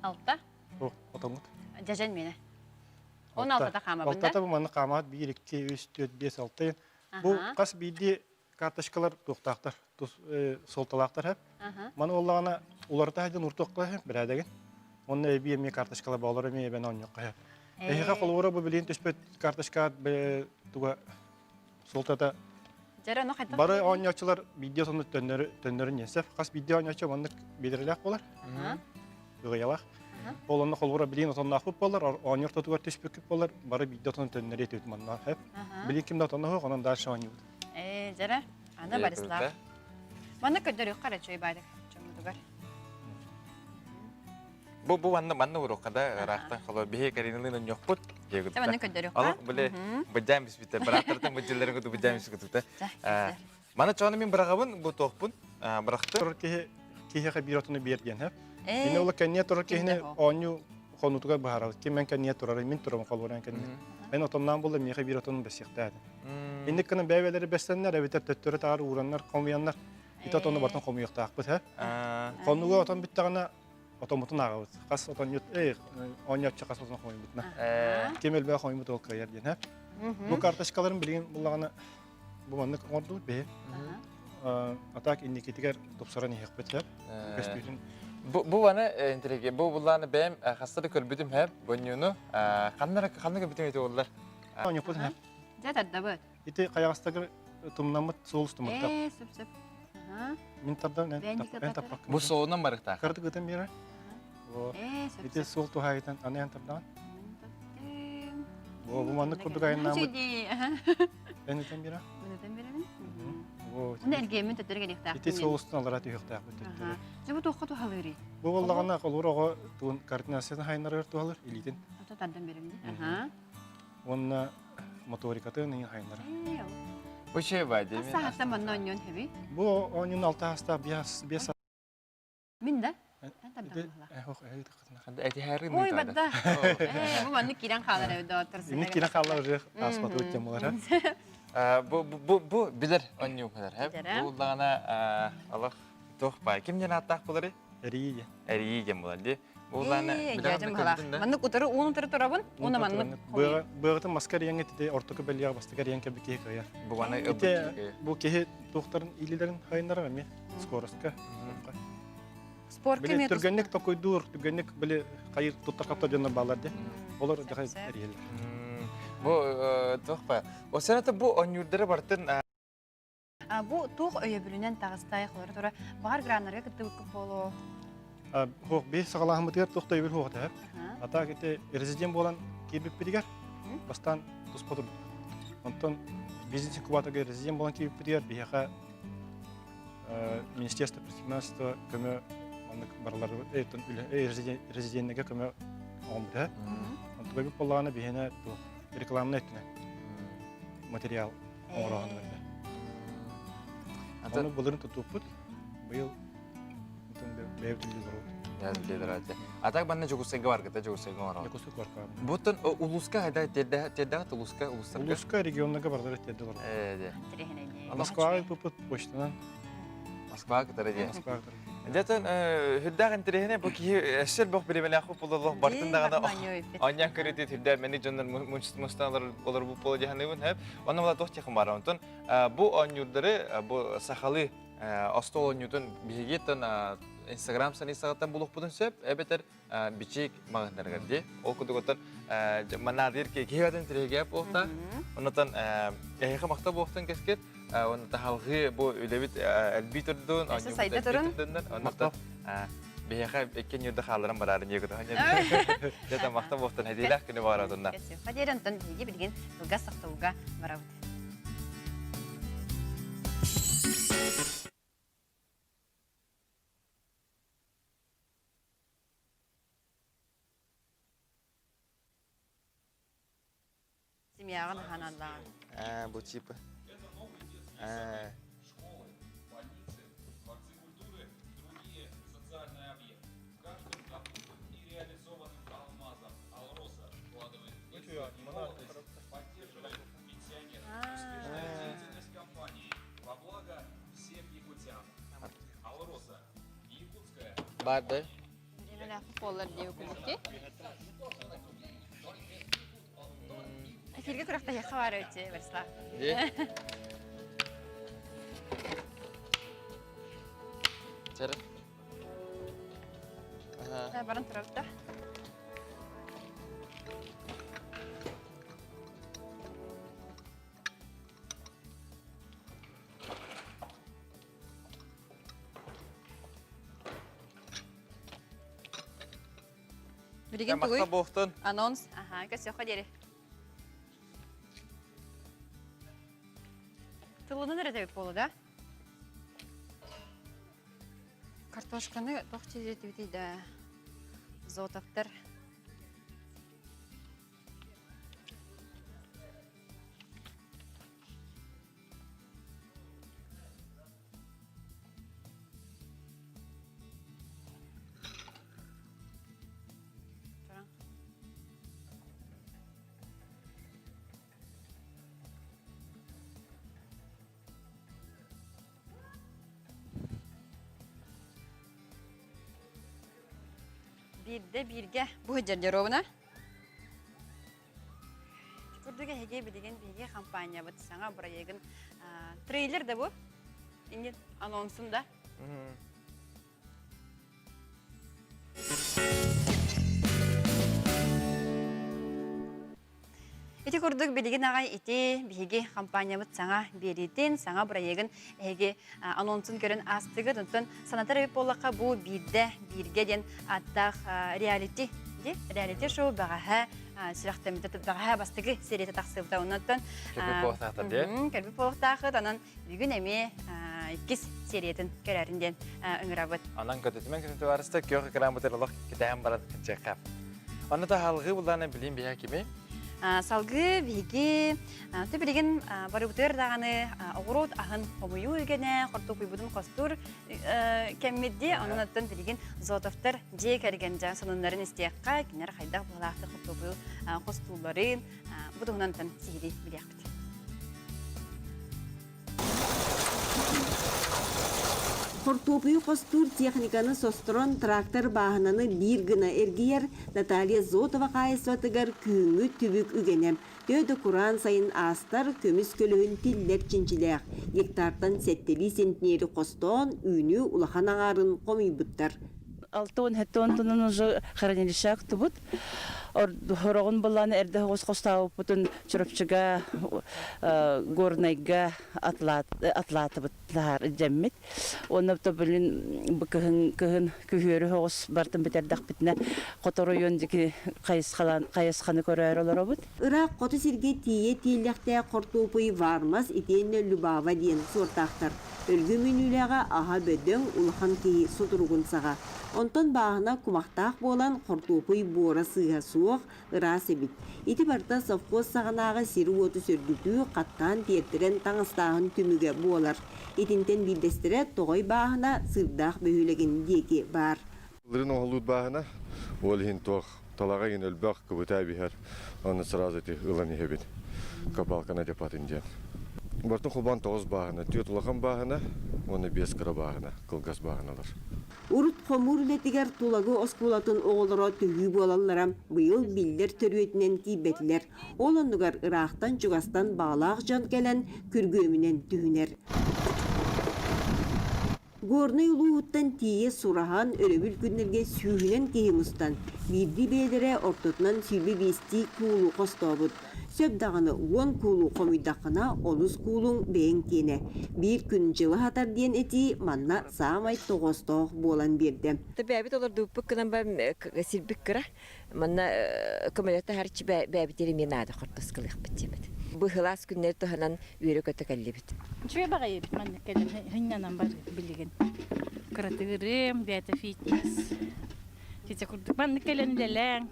Алта. О, отоҥут. Дьэдьэн миэнэ. Он алтата хаамабын да? Алтата бу манна хаамаат 1, 2, 3, 4, 5, 6. Бу хас биирдии карточкалар туохтаахтар, суолталаахтар хэп. Маны оллаҕына уларыта сылдьан уртуохха хэп бэрээдэгин. Онно эбии эмиэ карточкалар баалар эмиэ эбэн оонньуохха хэп. Эһиэхэ холобура бу билигин түспүт карточка туга суолтата бары оонньооччулар биирдии сонно төннөрү төннөрүн диэн хас биирдии оонньооччу маннык биэдэрэлээх буолар. Ыгыйалаах. Ол онно холобура билигин отонноохпут буолар, оонньуур тотугар түспүккүт буолар, бары биирдии отону төннөрү этибит манна. Билигин ким да отонноһуох, онон дальше оонньуубут. Ээ, дьэрэ, аны Борислав. Манна көрдөрүөххэ эрэ үчүгэй баайдык дьоммутугар. Бу бу манна манна уруокка да ыраахтан холо биһи Кариналыын онньуохпут диэгут. Манна көрдөрүөххэ. Алах биле быдьаан биспитэ бырааттартан быдьылларын куту быдьаан бисикутута. Мана чону мин бырагабын бу туохпун бырахты. Турар киһи киһиэхэ биир отуну биэр диэн хэп. Кини ола кэнниэ турар киһини оонньуу хонуутугар быһаарабыт. Ким мен кэнниэ турар, мин турабын холууран кэнниэ. Мен отоннаан буолла миэхэ биир отунун бэсиэхтээтим. Инник гынан бэйбэлэри бэссэннэр, эбэтэр төттөрү таары уураннар, хомуйаннар, ити отону бартан хомуйуохтаахпыт, һэ. Хонуга отон бүттэҕинэ отоммутун ааҕабыт. Хас отонньут, эй, оонньооччу хас отон хомуйбутуна. Ким элбэх хомуйбут ол кыайар диэн, һэ. Бу карточкаларын билигин буллаҕына бу маннык оҥордубут биһи. А так инникитигэр тупсаран иһиэхпит сөп. Көстүүтүн Бу бу ваны интриги бу буллааны бэйэм хаста да көрбүтүм һэп бонньуну ханна ханна көрбүтүм ити боллар. Оонньоппут һэп. Дьэ тардабыт. Ити хайаҕастагыр тумнаммыт суол устуммуттар. Ээ, сөп сөп. Мин тардан эн таппаккын. Бу суолунан барыктаах. Кырдык ытан биэрэр. Ити суол туһаайытан аны эн тардаҕын. Бу бу маннык курдук айаннааммыт. Эн үтэн бира? Үтэн бирэбин. Уну эргиэммин төттөрү кэлиэхтээхпин. Ити суол устун аллара түһүөхтээхпит төттөрү. Дьэ бу туохха туһалыырый? Бу буоллаҕына холуур оҕо туун координациятын хайыннарыгар туһалыр илиитин. Ото тардан берем ди. Аха. Уонна моторикатын иин хайыннара. Бу чей бай деми. Саһаттан манна онньон хэби. Бу оонньуун алта хастаах биэс биэс Мин да? Ой, бадда. Бу маннык киирэн хаалар эбит доҕоттор. Инник киирэн хаалар уже ааспаты уттем болар. Бу бу бу билер онньуу кылар. Бу уллаҕына алах туох бай. Ким диэн ааттаах булары? Эрии. Эрии диэн булар ди. Бу уллаана Маннык утары уун утары турабын, уна маннык. Быаҕытын маска эрийэҥҥэ тите ортоку бэлиэҕэ бастакы эрийэн кэлбит киһи кыайар. Бу маны Бу киһи туохтарын илиилэрин хайыннарар эмиэ скоростка. Спортка Били түргэнник токуйдуур, түргэнник били хайыр туттар хапта дьоннор баалар де. Олор дьахай эрийэллэр. Бу туох ба? Осената бу онньуурдары бартын Бу туох өйөбүлүнэн таҕыстай холоро тура баҕар граннарга кыттыбыккыт буолуо. Хоох биир саҕалааһыммытыгар туох да өйөбүл суох этэ. Ата ити резидент буолан киирбиппитигэр бастаан туспа турбут. Онтон бизнес-инкубаторга резидент буолан киирбиппитигэр биһиэхэ Министерство предпринимательства көмө маннык барылар резиденнэргэ көмө оҥорбута. Онтуга эбит буоллаҕына биһиэнэ рекламнай өттүнэн материал оҥороһон барда. Аны былырын тутууппут, быйыл бэйэбит үлэлиир А так банна Дьокуускайга баргыта Дьокуускайга оҥороҕут. Дьокуускай куоракка. Буттан улууска хайда тиэрдэҕит улууска улуустарга? Улууска регионнарга бардары тиэрдэлэр. Москваҕа ыыппыппыт почтанан. Москваҕа кытары диэ. Москваҕа кытары. Дьэтэн хүрдээх интэриэһинэй бу киһи өссө элбэх бириэмэлээх буоллах бартын даҕаны оонньоон көрүтү түрдээх мэник дьоннор мустан олорбут буола дьаһаныыбын хэп. Онно була туох тиэхин баар онтон бу оонньуурдары бу сахалыы остуол оонньуутун биһигиттэн Инстаграм страницаҕыттан булуохпутун сөп эбэтэр бичик маҕаһыыннарыгар дии. Ол курдук оттон манаадыыр киһи батын тириһигэ буолта. Оннотон эһиэхэ махта буолтун кэскит. Онно таһалгыы бу үлэбит элбии турдун, сайда турун. Оннотон биһиэхэ икки ньурда хаалларан бараарын диэки Дьэ махта буолтун хэдиилээх күнү баҕаратынна. Хадиэрэн онтон биһиги билигин кылгас сохтууга барабыт. Семьяҕын ханаллаҕын. Ээ, бу типа. Ээ. Барды. Буолар дии кубукки. Эфирге күрэхтэһиэххэ баар эбит Борислав. Чары. Баран турабыт да. Билигин тугуй? Буохтун. Анонс. Аха, көсөхө диэри. Тылынан эрэ эбит буолу да? Картошканы туох чириэтибитий да? Зотовтар. Биирдэ бииргэ бу дьардьаровна Курдук эһиги билигин биһиги компаниябыт саҥа бырайыагын трейлер да бу иннин анонсун да Ити курдук билигин аҕай ити биһиги компаниябыт саҥа биэриитин, саҥа бырайыагын эһиги анонсун көрөн аастыгыт. Онтон санатар эбит буоллахха бу биирдэ бииргэ диэн ааттаах реалити реалити шоу бэҕэһээ сүрэхтэммитэ бэҕэһээ бастакы серията тахсыбыта. Онон Кэлбит буолуохтаахтар дии. Кэлбит буолуохтаахыт. Онон бүгүн эмиэ иккис сериятын көрөрүн диэн ыҥырабыт. Онон көтүтүмэн күнү товарыста күөх экран олох кэтэһэн баран кынчыахха. Онно таһалгыы буллаана билим биһэ кими? Салгыы биһиги ты билигин барыбытыгар даҕаны оҕуруот аһын хомуйуу үгэнэ, хортуоппуйбутун хостуур кэммит дии. Онон оттон билигин Зотовтар дьиэ кэргэн дьон сонуннарын истиэххэ, кинилэр хайдах быһалаахтык хортуоппуйу хостуулларын бу туһунан сиһилии билиэхпит. Хортуопуйу хостуур техниканы состорон трактор бааһынаны биир гына эргийэр Наталья Зотова хаһаайыстыбатыгар күһүҥҥү түбүк үгэнэ. Төһө да кураан сайын аастар, көмүс көлөһүн тиллэр чинчилээх. Гектартан сэттэлии сентнери хостоон, үүнүү улахан аҥаарын хомуйбуттар. 67 онтунан уже хранилище актыбыт. Хороҕун былаан эрдэ соҕус хостообуппутун Чурапчыга, Горнайга атлаатыбыт дьэммит. Уонна билин кыһын кыһын күһүөрү соҕус бартын бүтэрдэхпитинэ Хоторойуон диэки хайысханы көрөөр олоробут. Ыраах хоту сиргэ тиийэ тиэллэхтээх хортуопуй Вармас итиэннэ Любава диэн суортаахтар. Өлгөм үүнүүлээҕэ аһа бөдөҥ, улахан киһи сутуругун саҕа. Онтон бааһына кумахтаах буолан, хортуопуй буора сыыһа суох, ыраас эбит. Ити барыта совхоз саҕанааҕы сири-уоту сөргүтүү, хаттаан тиэртэрэн таҥастааһын түмүгэ буолар. Итинтэн биирдэстэрэ Тоҕой бааһына Сыырдаах бөһүөлэгин диэки баар. Былырыын оҥоһуллубут бааһына, ол иһин туох талаҕа иһин өлбөх кыбыта биһэр, ону сразу ити ылан иһэбин. Копалкана депатын диэн. Бартын холбоон тоҕус бааһына, түөрт улахан бааһына уонна биэс кыра бааһына, кылгас бааһыналар. Урут хомуур үлэтигэр Тулагы оскуолатын оҕолоро төһүү буолаллара, быйыл биллэр төрүөтүнэн тиийбэтилэр. Ол оннугар ыраахтан-чугастан баҕалаах дьон кэлэн күргүөмүнэн түһүнэр. Горнай улууһуттан тиийэ сураһан, өрөбүл күннэргэ сүүһүнэн киһи мустан, биирдии бэйэлэрэ ортотунан 25-тии куулу хостообут. Сөп даҕаны 10 куулу хомуйдаххына, онус куулуҥ бэйэҥ киэнэ. Биир күн дьылы хатар диэн этии манна саамай тоҕоостоох буолан биэрдэ. Бэйэбит олордубуппут гынан баран сирбит кыра. Манна көмөлөтө харчы бэйэбитигэр эмиэ наада хортуоскалыахпыт диэбит. Быһылаас күннэри туһанан үөрэ-көтө кэллибит. Үчүгэй баҕайы эбит маннык кэлэн хынньанан бар билигин. Кыратыырым, бэйэтэ фитнес. Тите курдук маннык кэлэн үлэлээҥ,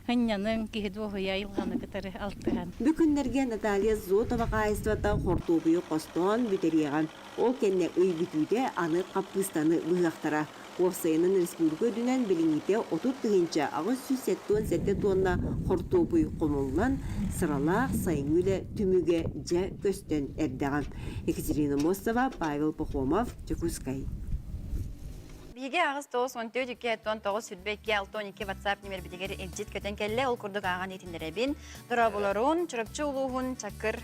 хынньаныҥ, киһи дуоһуйа айылҕаны кытары алтыһан. Бу күннэргэ Наталья Зотова хаһаайыстыбата хортуопуйу хостоон бүтэриэҕэ. Ол кэннэ ый бүтүүтэ аны хаппыыстаны быһыахтара. Уопсайынан республика үрдүнэн билиҥҥитэ 30 877 туонна хортуопуй хомуллан, сыралаах сайыҥҥы үлэ түмүгэ дьэ көстөн эрдэҕэ. Екатерина Мостова, Павел Пахомов, Дьокуускай. Биһиги аҕыс 94 2 19 22 62 WhatsApp нүмербитигэр илдьит көтөн кэллэ. Ол курдук ааҕан иһитиннэрэбин. Дорооболорун, Чурапчы улууһун Чакыр,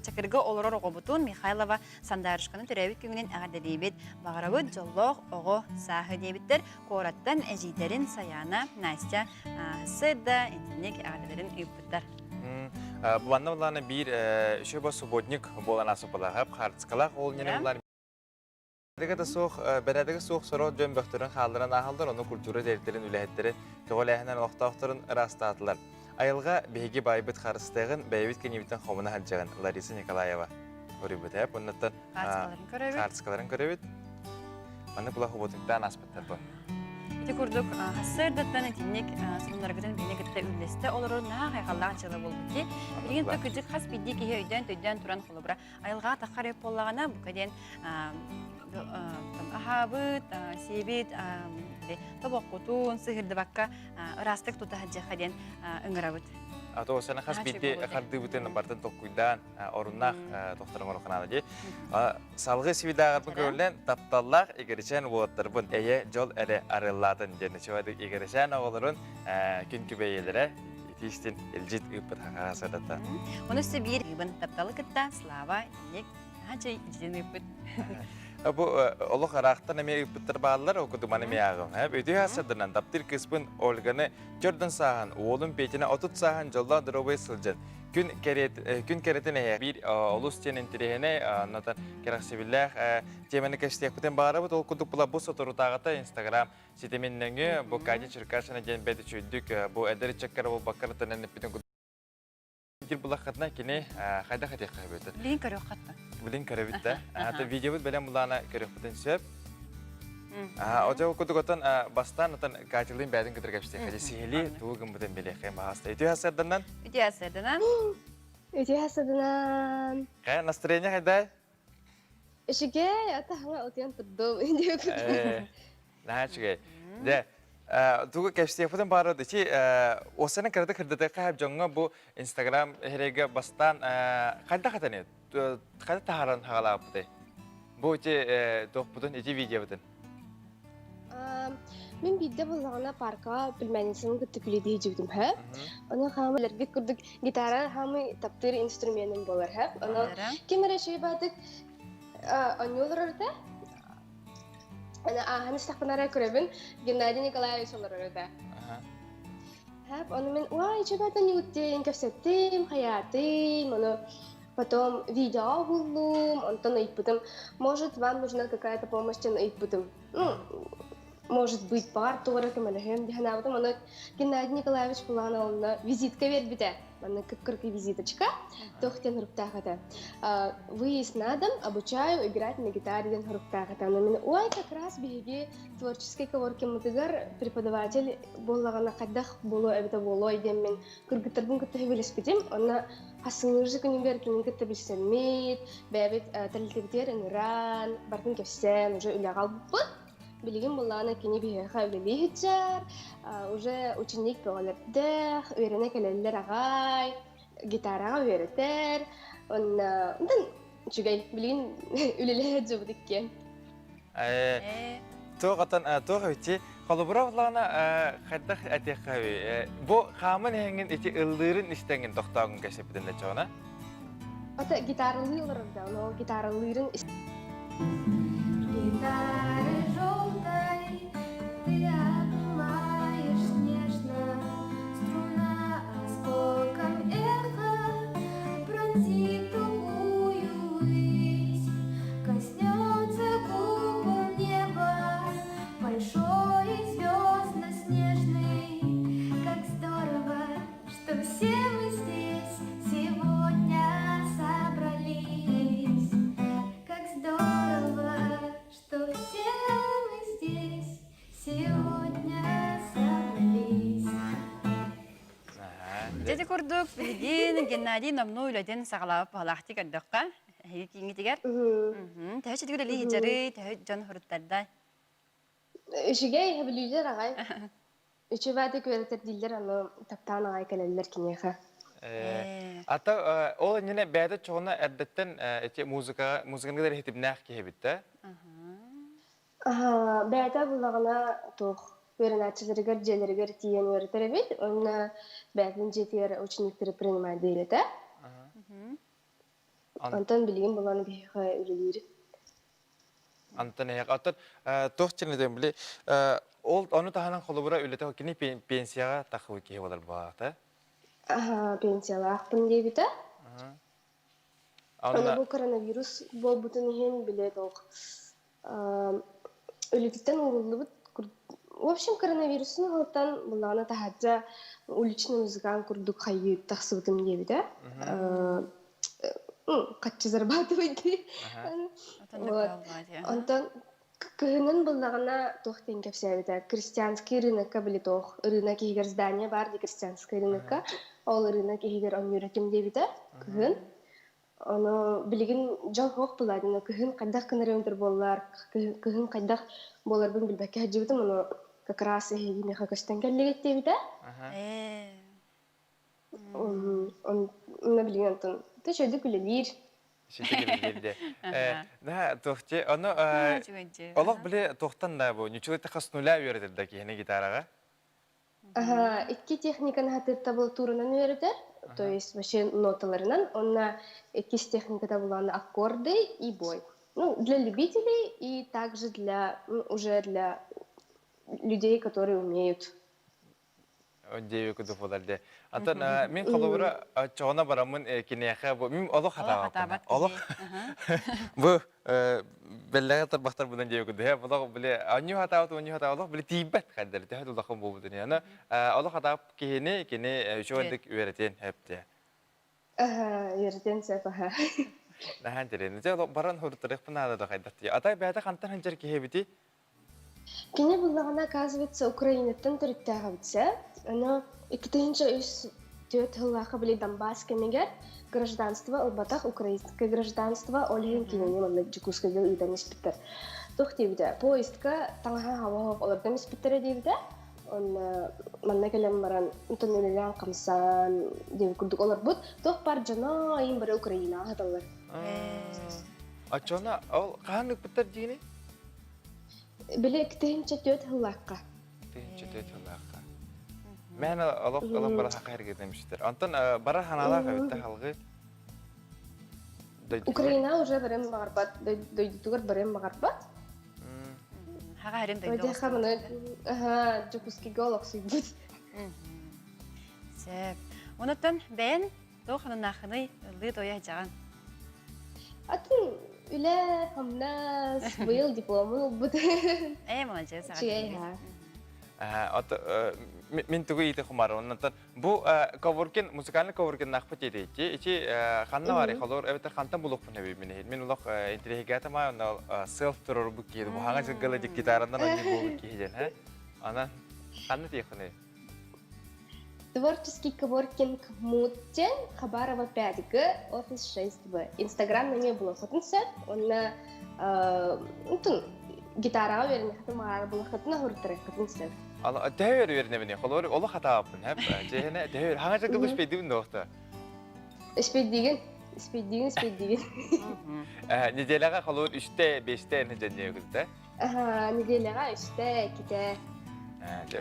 Чакырга олорор оҕобутун Михайлова Сандаарышканы төрөөбүт күҥүнэн эҕэрдэлиибит. Баҕарабыт дьоллоох оҕо сааһы диэбиттэр. Куораттан эдьиийдэрин Саяна, Настя Сыда итинник эҕэрдэлэрин ыыппыттар. Манна булаана биир үчүгэй субботник буолан асупалаах хаарцкалаах ол ньэнэ булаан Бэрээдэгэ да суох, бэрээдэгэ суох сорох дьон бөхтөрүн хаалларан ааһаллар, ону культура тэрилтэрин үлэһиттэрэ көҕүлээһинэн олохтоохторун ыраастаатылар. Айылҕа биһиги баайбыт харыстыаҕын, бэйэбит кэннибитин хомуна сылдьаҕын Лариса Николаева хоруйбута. Оннуттан Хаартыскаларын көрөбүт. Хаартыскаларын көрөбүт. Маннык була хоботуктаан ааспыттар бу. Ити курдук сарсыардаттан итинник сонуннаргытын биһини кытта үллэстэ олорор наһаа хайҕаллаах дьыала буолбут дии. Билигин то кырдьык хас биирдии киһи өйдөөн-төйдөөн туран холобура айылҕаҕа таххар өп буоллаҕына бука диэн аһаабыт, сиэбит тобоххутун сыһырдыбакка ыраастык тута сылдьыахха диэн ыҥырабыт. А то сана хас биирдии хардыыбытын бартын толкуйдаан оруннаах тохторон ороханаана дии. Салгыы свидааҕарбын көрүллэн тапталлаах Игоричээн уолаттарбын эйэ дьол эрэ арыаллаатын диэн үчүгэй Игоричээн оҕолорун күн күбэйэлэрэ итиистин илдьит ыыппыт хахаха сырдата. Ону өссө биир ыыбын тапталы кытта Слава Ник Наһаа дьиэн ыыппыт. Бу олох ыраахтан эмиэ ыыппыттар бааллар, ол курдук маны эмиэ ааҕым. Үтүө сырдынан таптыыр кыыспын Ольганы төрдөн сааһын, уолум Петяны 30 сааһын дьоллоох доруобуйа сылдьан күн кэрет, күн кэрэтин эһэ биир олус диэн интэриэһинэй, оннотон кэрэхсэбиллээх теманы кэпсиэхпитин баҕарабыт. Ол курдук була бу соторутааҕыта Инстаграм ситимин нөҥүө бу Катя Черкашина диэн бэт үчүгдүк бу эдэр ыччаккара буолбаккара төнөн эппитин Дир булаххытына кини хайдах этиэххэ сөбүтэ? Билин көрүөххэ. Билин көрөбүт да. Ата видеобут бэлэм булаана көрүөхпүтүн сөп. Ожо курдук отон бастаан отон Катялыын бэйэтин кытары кэпсиэххэ. Сиһилии тугу гыммытын билиэххэ баһааста. Үтүө сарданан. Үтүө сарданан. Үтүө сарданан. Кэ настроение хайдай? Үчүгэй, ата хаҥа утуйан турдум. Наһаа үчүгэй. Дьэ, тугу кэпсиэхпитин баара ити осаны кырата кырдатыахха дьоҥҥо бу Инстаграм эһэрэйгэ бастаан хайдах этэн хайда таһааран хагалаабытай? Бу ити туохпутун ити видеобытын. Мин биирдэ буллаҕына паркаҕа племянницаны кытта күлэдии дьибитим һэ. Ону хаамы лэрбит курдук гитара хаамы таптыыр инструменым буолар һэ. Ону ким эрэ үчүгэй баатык онньуолар этэ. Аны ааһан истэхпинэ эрэ көрөбүн Геннадий Николаевич олорор этэ. Һэп, ону мин уай үчүгэй ньууттин кэпсэттим, хайаатым, ону потом видео буллум, онтон ыйыппытым, может, вам нужна какая-то помощь диэн ыйыппытым. Ну, может быть, баҕар тугу эрэ көмөлөһүөм дии санаабытым. Ону Геннадий Николаевич булаан онно визитка биэрбитэ. Манна кып-кыракый визиточка. Туох диэн хуруктаах этэ. Выезд на дом, обучаю играть на гитаре диэн хуруктаах этэ. Аны мин ой, как раз биһиги творческий коворкиммытыгар преподаватель буоллаҕына хайдах буолуо эбитэ буолуой диэн мин кыргыттарбын кытта сөбүлэспитим. Онно хасыҥыыржы күнүгэр кинини кытта билсэммит, бэйэбит тэрилтэбитигэр ыҥыран, бартын кэпсээн уже үлэҕэ албыппыт. Билигин буллаҕына кини биһиэхэ үлэлии сылдьар, уже ученик бөҕөлөрдөөх, үөрэнэ кэлэллэр аҕай, гитараҕа үөрэтэр, онно онтон үчүгэй, билигин үлэлэһэ сылдьабыт иккиэн. Туох отон туох эбити холобура буллаҕына хайдах этиэххэ бу хааман иһэҥҥин ити ыллыырын истэҥҥин тохтооҥҥун кэпсэппитин да чоҕуна Ата гитаралыы олорор да, ону гитаралыырын Гитары желтой ты обнимаешь нежно, Струна осколком эха пронзит тугую высь, Коснется купол неба большой и звездно-снежный. Как здорово, что все мы здесь сегодня собрались. Как здорово, что все мы здесь сегодня собрались. Дьэ курдук билигин Геннадий номнуо үлэтин саҕалаабыт баһылаахтык көрдөххө, эһиги кииҥҥитигэр. Төһө чөтүгүр үлэлии сылдьарый, төһө дьон суруттарда? Үчүгэй, сөбүлүүллэр аҕай. Үчүгэйдик үөрэтэр дииллэр, аны таптаан аҕай кэлэллэр киниэхэ. Ата ол иннинэ бэйэтэ чоҕуна эрдэттэн ити музыкаҕа музыканы кытары хитимнээх киһи эбит да? Бэйэтэ буллаҕына туох үөрэнээччилэригэр дьиэлэригэр тиийэн үөрэтэр эбит. Уонна бэйэтин дьиэтигэр учениктары принимать диир этэ. Онтон билигин булан биһиэхэ үлэлиир. Антон эһэх оттон туох чэнэтэн били ол ону таһынан холобура үлэтэ кини пенсияҕа тахыбыт киһи болар буолаата. Пенсиялаахпын диэбитэ. Аны бу коронавирус буолбутун иһин били туох үлэтиттэн ууруллубут в общем коронавирустун оһолтон буллаҕына таһырдьа уличный музыкант курдук хайыы тахсыбытым диэбитэ. Хаччы зарабатывать дии. Вот. Онтон кыһынын буллаҕына туох диэн кэпсээбитэ крестьянский рынокка били туох рынок иһигэр здание баар дии крестьянский рынокка ол рынок иһигэр онньуур этим диэбитэ кыһын ону билигин дьол суох буолла кыһын хайдах гынар эбитэр буоллар кыһын хайдах буоларбын билбэккэ сылдьыбытым ону как раз эһиги миэхэ көстөн кэллигит диэбитэ онно билигин онтон үчүгэйдик үлэлиир Да, туохти, ону олох били туохтан да бу ничего хас нуля үөрэтэр да киһини гитараҕа. Икки техниканы хатыр табулатурынан үөрэтэр, то есть вообще ноталарынан, онно иккис техниката булааны аккорды и бой. Ну, для любителей и также для, уже для людей, которые умеют. Диэби курдук буолар дии. Антон мин холобура чоҕуна бараммын киниэхэ бу мин олох хатаабаппын. Олох бу бэллэҕэ тарбахтар бунан диэби курдук. Олох били анньуу хатаабат онньуу хатаабат олох били тиийбэт хайдары төһө улахан буолбутун. Аны олох хатаап киһини кини үчүгэйдик үөрэтиэн сөп Үөрэтиэн сөп аха. Наһаан тирэн. Дьэ баран хуруттарыахпын наада да хайдах тиийэ. Атай бэйэтэ хантан сылдьар киһи эбитий? Кини буллаҕына, оказывается, Украинаттан төрүттээх эбитсэ. Ону 2003 сыллаахха били Донбасс кэмигэр гражданство ылбатах украинское гражданство, ол иһин кинини манна Дьокуускайга ыытан испиттэр. Туох диэбитэ, поездка таҥаһа хаба суох олордон испиттэрэ диэбитэ. Онно манна кэлэн баран онтон үлэлээн-хамсаан диэн курдук олорбут. Туох баар дьоно айын бары Украинаҕа сыталлар. Оччоҕуна ол хаһан ыыппыттар диигиний? Били 1004 сыллаахха. 1004 сыллаахха. Мээнэ олох ылан бара саха эргитэмситэр. Онтон бара ханаалаах эбитте халгы. Украина уже барыан баҕарбат, дойдутугар барыан баҕарбат. Хаға хэрин дойду. Аха, Дьокуускайга олохсуйбут. Сөп. Онуттан бэйэн туох ананаахыный ыллыы тойа дьаҕан? Атын үлэ, хамнас, быйыл дипломун ылбыт. Ээ, молодец. Үчүгэй, ха. Мин тугу иити хумар оннотон бу Коворкин музыкальный Коворкин наахпыт диэти ити ханна бар холор эбэтэр хантан булуохпун эби мин мин олох интириэһиргээтим аай онно селф турорбут киһи бу хаҥа сылгала дик гитаранан онньуу буолбут киһи диэн һэ анан ханна тиэххиний Творческий коворкинг Муттен, Хабарова 5Г, офис 6В. Инстаграм на ней было сөп. Онна гитараҕа үөрэнэхтин маҕара булахытын оһуртарыаххытын сөп. Төһө үөрэнэбин холор олох хатаабыппын хэп дьиэһэнэ төһө хаҥа дьыгыл испэйдибин дуохта Испэйдигин испэйдигин испэйдигин неделяҕа холор үстэ бестэ эн дьэнниэгүтэ неделяҕа үстэ иккитэ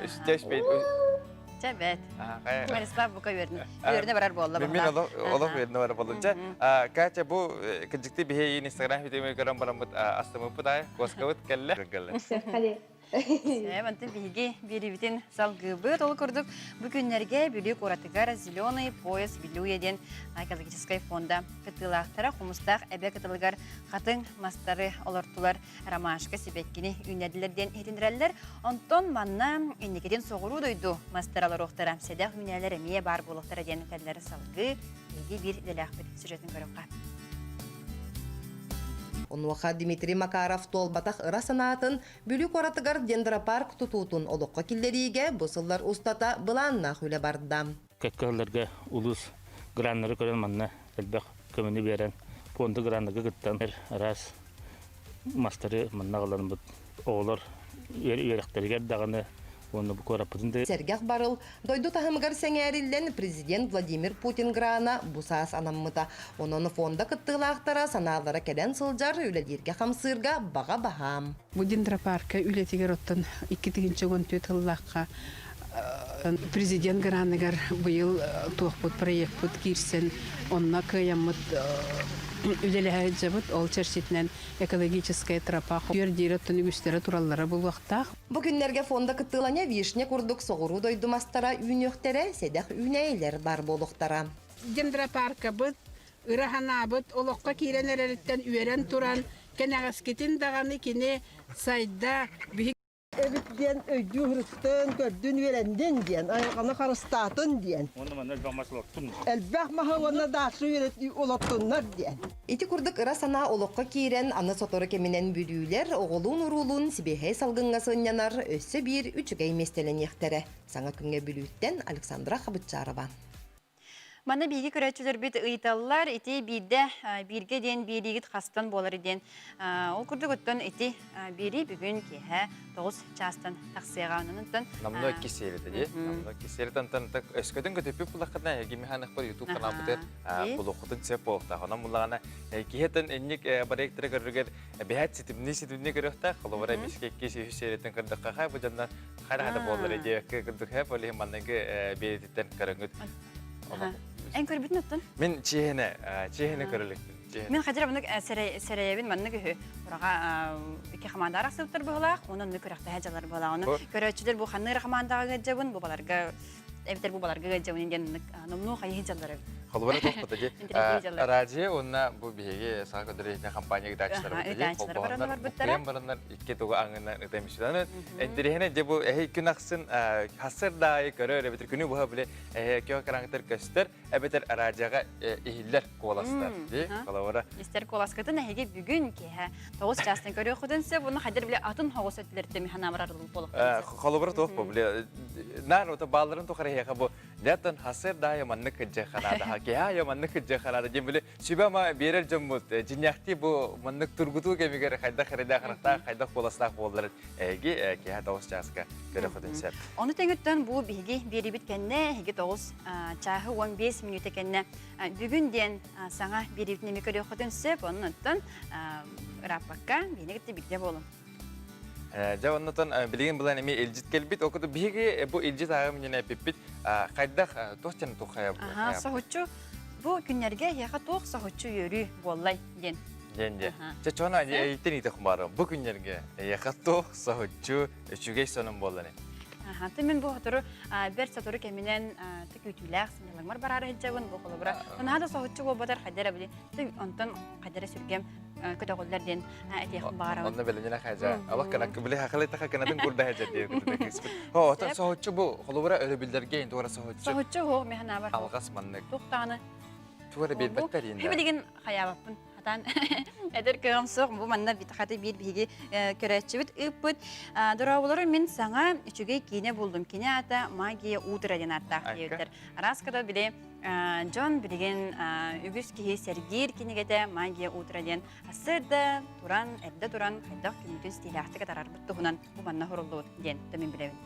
үстэ испэйд Чэ бэт. Владислав бука үөрнэ. Үөрнэ барар буолла. Мен олох үөрнэ барар буоллум. Чэ, Катя бу кырдьыкты биһи Инстаграм видео көрөн бараммыт астымыппыт аай, куоскабыт кэллэ. Кэллэ. Мантан биһиги биэриибитин салгыыбыт. Ол курдук бу күннэргэ Бүлүү куоратыгар «Зеленый пояс Вилюя» диэн экологическай фонда кыттыылаахтара хомустаах эбэ кытылыгар хатыҥ мастары олортулар, ромашка сибэккини үүннэрдилэр диэн иһитиннэрэллэр. Онтон манна инникитин соҕуруу дойду мастара олоруохтара, сэдэх үүнээлэр эмиэ баар буолуохтара диэн этэллэр салгыы биһиги биир идэлээхпит сюжетын көрүөххэ. Онуоха Дмитрий Макаров туолбатах ыра санаатын Бүлүү куоратыгар дендропарк тутуутун олоххо киллэриигэ бу сыллар устата былааннаах үлэ барда. Кэккэ сылларга улуус граннары көрөн манна элбэх көмөнү биэрэн пуонда граннарга кыттан араас мастары манна аҕаланбыт оҕолор үөрэхтэригэр даҕаны уонна бу куораппытын да Сэргэх барыл дойду таһымыгар сэҥээриллэн президент Владимир Путин грана бу саас анаммыта. Онон фонда кыттыылаахтара санаалара кэлэн сылдьар үлэлииргэ-хамсыырга баҕа баһаам. Бу дендропарка үлэтигэр оттон 2014 сыллаахха президент граныгар быйыл туохпут проекпыт киирсэн онно кыайаммыт үлэлэһэ сылдьабыт. Ол чэрчитинэн экологическая тропа үөр диэри оттон үгүстэрэ тураллара буолуохтаах. Бу күннэргэ фонда кыттыыланя вишня курдук соҕуруу дойду мастара үүнүөхтэрэ, сэдэх үүнээйилэр баар буолуохтара. Дендропаркабыт ыра санаабыт олоххо киирэн эрэриттэн үөрэн туран, кэнэҕэскитин даҕаны кини сайда, биһи эбит диэн өйдүү ырыттын, көрдүн, үөрэннин диэн, айылҕаны харыстаатын диэн. Уонна манна элбэх мас олортун. Элбэх маһы уонна даача олортуннар диэн. Ити курдук ыра санаа олоххо киирэн, аны сотору кэминэн бүлүүлэр оҕолуун-уруулуун сибиэһэй салгыҥҥа сынньанар өссө биир үчүгэй миэстэлэниэхтэрэ. Саҥа күҥҥэ Бүлүүттэн Александра Хабытчарова. Манна биһиги көрөөччүлэрбит ыйыталлар, ити биирдэ бииргэ диэн биэриигит хастан буолар диэн. Ол курдук оттон ити биэрии бүгүн киэһэ 9 чаастан тахсыаҕа. Онон оттон Намно кисиэритэ дии. Намно кисиэритэ онтон өскөтүн көтүппүт буллаххытына эһиги механикпар YouTube каналбытыгар булуоххутун сөп буолуохтаах. Онон буллаҕына киһи инник проекторы көрөрүгэр бэһэт ситимни ситимни көрүөхтээх. Холобура эмискэ иккис үһүс сериятын көрдөххө хай бу дьоннор хайда хайда буоллар диэккэ курдук хэп ол иһин манныгы биэрититтэн көрөҥүт. Эн көрбүтүн оттон? Мин чиэһинэ, чиэһинэ көрөлүкпүн. Мин хадьыр маннык сэрэйэбин маннык үһү. Ураға икки хамаанда арахсыбыттар быһылаах, онон онну күрэхтэһэ дьалар быһылаах. Ону көрөөччүлэр бу ханнык эрэ хамаандаҕа ыалдьабын, бу баларга эбэтэр бу баларга ыалдьабын диэн оннук номнуо хайыһы дьаллар эбит. Холобура туохпута ди радио уонна бу биһиги саха көдөрү компания ытааччылар ытааччылар бараннар барбыттара. Бараннар икки тугу аңынан ытамышынан интириһине де бу эһи күн ахсын хассыр даайы көрөр эбэтэр күнү буһа биле эһи көө караңтар көстөр эбэтэр радиоға иһиллэр куоластар ди холобура Истер куоласкытын эһиги бүгүн киэһэ 9 чаастан көрүөххүтүн сөп уонна хайдар биле атын хоҕус өттүлэртэн ханамарар буолуохтарын сөп. Холобура туох бу биле наар ото баалларын тухары эһиэхэ бу дятан хасыр даайы маннык кыдьа хараада киһи маннык кыдьа хараада диэн биле сүбэ-ама биэрэр дьоммут дьиҥнээхтии бу маннык тургутуу кэмигэр хайдах эрэйдээх харахтаах, хайдах куоластаах буолларын эһиги киэһэ 9 чааска көрөххүтүн сөп. Ону тэҥиттэн бу биһиги биэрибит кэннэ эһиги 9 чааһы 15 мүнүүтэ кэннэ бүгүн диэн саҥа биэрибитин эмиэ көрүөххүтүн сөп. Онон оттон ырааппакка биһини кытта бииргэ буолуҥ. Дьэ оннотон билигин булан эмиэ илдьит кэлбит. Ол курдук биһиги бу илдьит ааҕым иннинэ эппиппит хайдах туох диэн туххайа Аха, соһуччу бу күннэргэ эһиэхэ туох соһуччу үөрүү буоллай диэн. Диэн диэн. Чэ чона эйиттен иитэх бары бу күннэргэ эйиэхэ туох соһуччу үчүгэй сонун буоллар. Аха, ты мин бу сотору бэрт сотору кэминэн күүтүүлээх сынньалаҥмар бараары сылдьабын бу холобура. Наһаа да соһуччу буолбатар хайдара били онтон хайдара сүргэм көтөҕүллэр диэн этиэхпин баҕарабын. Онно бэлэмнэнэ хайдьа. Алах кына били хахалай таха кынатын курда хайдьа диye кыспыт. О, отон соһуччу бу холобура өрөбүллэргэ ин туора соһуччу. Соһуччу хуох механа бар. Алгас маннык. Тухтааны. Туора биэрбэттэр инде. Билигин хаябаппын. Хатан эдэр кыам суох бу манна хаты биир биһиги көрөөччүбүт ыыппыт. Дорооболору мин саҥа үчүгэй киинэ булдум. Кини аата Магия утра диэн ааттаах диэбиттэр. Араскада били Дьон билигин үгүс киһи сэргиир кинигэтэ «Магия утра» диэн сарсыарда туран, эрдэ туран хайдах күммүтүн стилээхтик атарарбыт туһунан бу манна суруллубут диэн мин билэбин.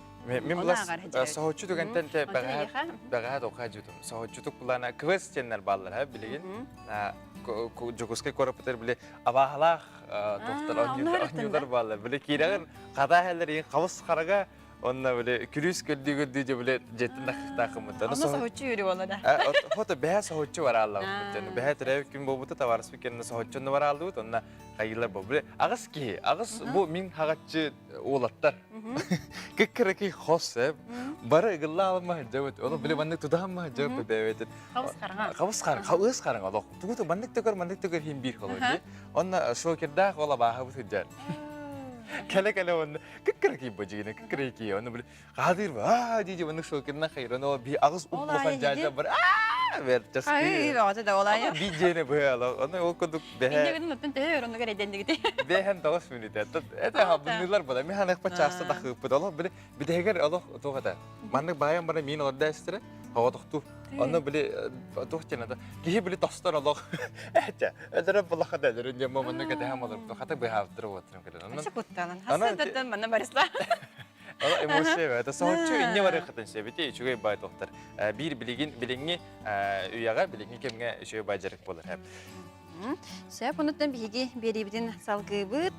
Мин булас соһуччу түгэнтэн те бэҕэһээ тоққа жутум. Соһуччутук булана квест диэннэр бааллар ха билигин. Дьокуускай куораппытыгар били абааһылаах тохтор оонньуулар бааллар. Били киирэҕин хатаа хэллэр хабыс харага Онно били күлүүс көрдүү-көрдүү дьэ били дьиэттэн таххыктаахыммыт. Онно соһуччу үөрүү буолла да. Хото бэһэ соһуччу барааллабыт. Бэһэ төрөөбүт күн буолбута табаарыспыт кэннэ соһуччу онно барааллыбыт. Онно хайыылар бу. Били аҕыс киһи, аҕыс бу мин хаҕаччы уолаттар. Кыккыракый хос э. Бары ыгылла алма сылдьабыт. Ону били маннык тутаһамма сылдьабыт бэбэтин. Хабыс хараҥа. Хабыс хараҥа, хабыс хараҥа олох. Тугу маннык төгөр, маннык төгөр хин биир холор. Онно шокердаах ол абааһыбыт сылдьар. Кэлэ-кэлэ онно кыккыракий бу дьигинэ кыккыракий ону били хаадыр аа дии маннык шокерна хайран ол би аҕыс улахан дьаадьа бар аа бер Ай, бөҕөтө да олайа. би дьиэне быһа ону ол курдук бэһэ Инде гынан оттон төһө өр оннугар эдендигити. бэһэн тоҕус мүнүүтэ это хабынныылар була ми ханыкпа чааста тахыыппыт олох били битэһигэр олох туох этэ маннык баайан бара миин олордо эстэрэ Оҕотохтуу. Онно били туох диэн ата киһи били тостор олох этэ. Эдэрэ булаха да эдэрин диэн манна кэтэһэн олорбут. Хата быһаабыттар уоттарын кэлэн. Онон куттанан. Хасыдаттан манна барысла. Ала эмоция это соһуччу инне барыхытын себити үчүгэй бай тохтар. Биир билигин билиҥҥи үйэҕэ билиҥҥи кэмҥэ үчүгэй бай дьарык буолар. Сөп, онуттан биһиги биэриибитин салгыыбыт.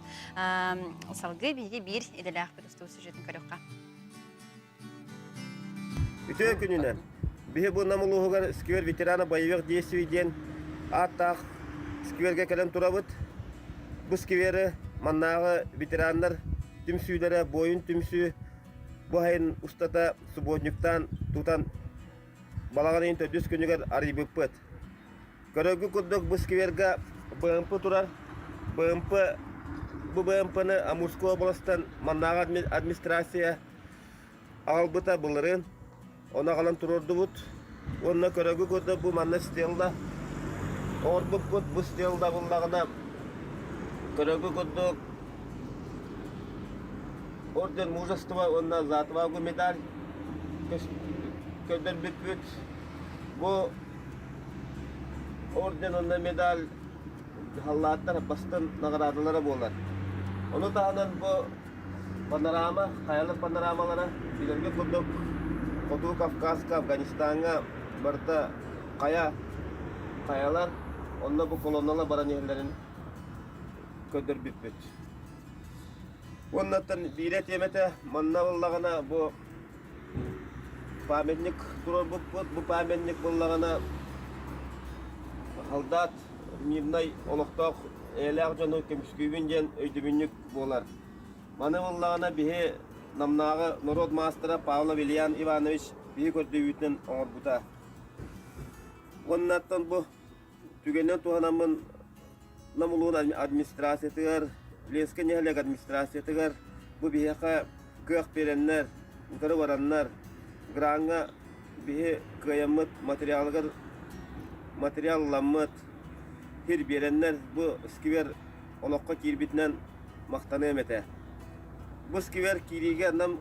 Салгыы биһиги биир идэлээхпит устуу сюжетын көрүөххэ. Үтүө күнүнэн! Биһи бу Нам улууһугар сквер ветерана боевых действий диэн ааттаах сквергэ кэлэн турабыт. Бу сквери маннааҕы ветераннар түмсүүлэрэ буойун түмсүү бу айын устата субботниктаан тутан балаҕан ыйын төрдүс күнүгэр арыйбыппыт. Көрөргүт курдук бу сквергэ БМП турар. БМП бу БМП-ны Амурскай уобаластан маннааҕы администрация аҕалбыта былырыын. Ону аҕалан туруордубут. Уонна көрөргүт курдук бу манна стелла оҥорбуппут. Бу стелла буллаҕына көрөргүт курдук орден мужества уонна за отвагу медаль көрдөрбүппүт. Бу орден уонна медаль халлааттар бастан наҕараадалара буолар. Ону таһынан бу панорама, хайалар панорамалара билэргэ курдук Хоту Кавказка, Афганистаҥҥа барыта хайа хайалар, онно бу колонналар баран иһэллэрин көрдөрбүппүт. Уоннаттан биирэ тиэмэтэ манна буоллаҕына бу Памятник туруорбуппут. Бу памятник буоллаҕына солдат мирнай олохтоох эйэлээх дьону көмүскүүбүн диэн өйдөбүнньүк буолар. Маны ыллаҕына биһи Намнааҕы норуот маастара Павлов Ильян Иванович биһи көрдөһүүтүнэн оҥорбута. Уоннаттан бу түгэнинэн туһанаммын Нам улууһун администрациятыгар, Ленскэй нэһилиэк администрациятыгар бу биһиэхэ кыах биэрэннэр, утары бараннар, граҥҥа биһи кыайаммыт материалыгар материал ыламмыт, сир биэрэннэр бу сквер олоххо киирбитинэн махтаныам этэ. Бу сквер киириигэ Нам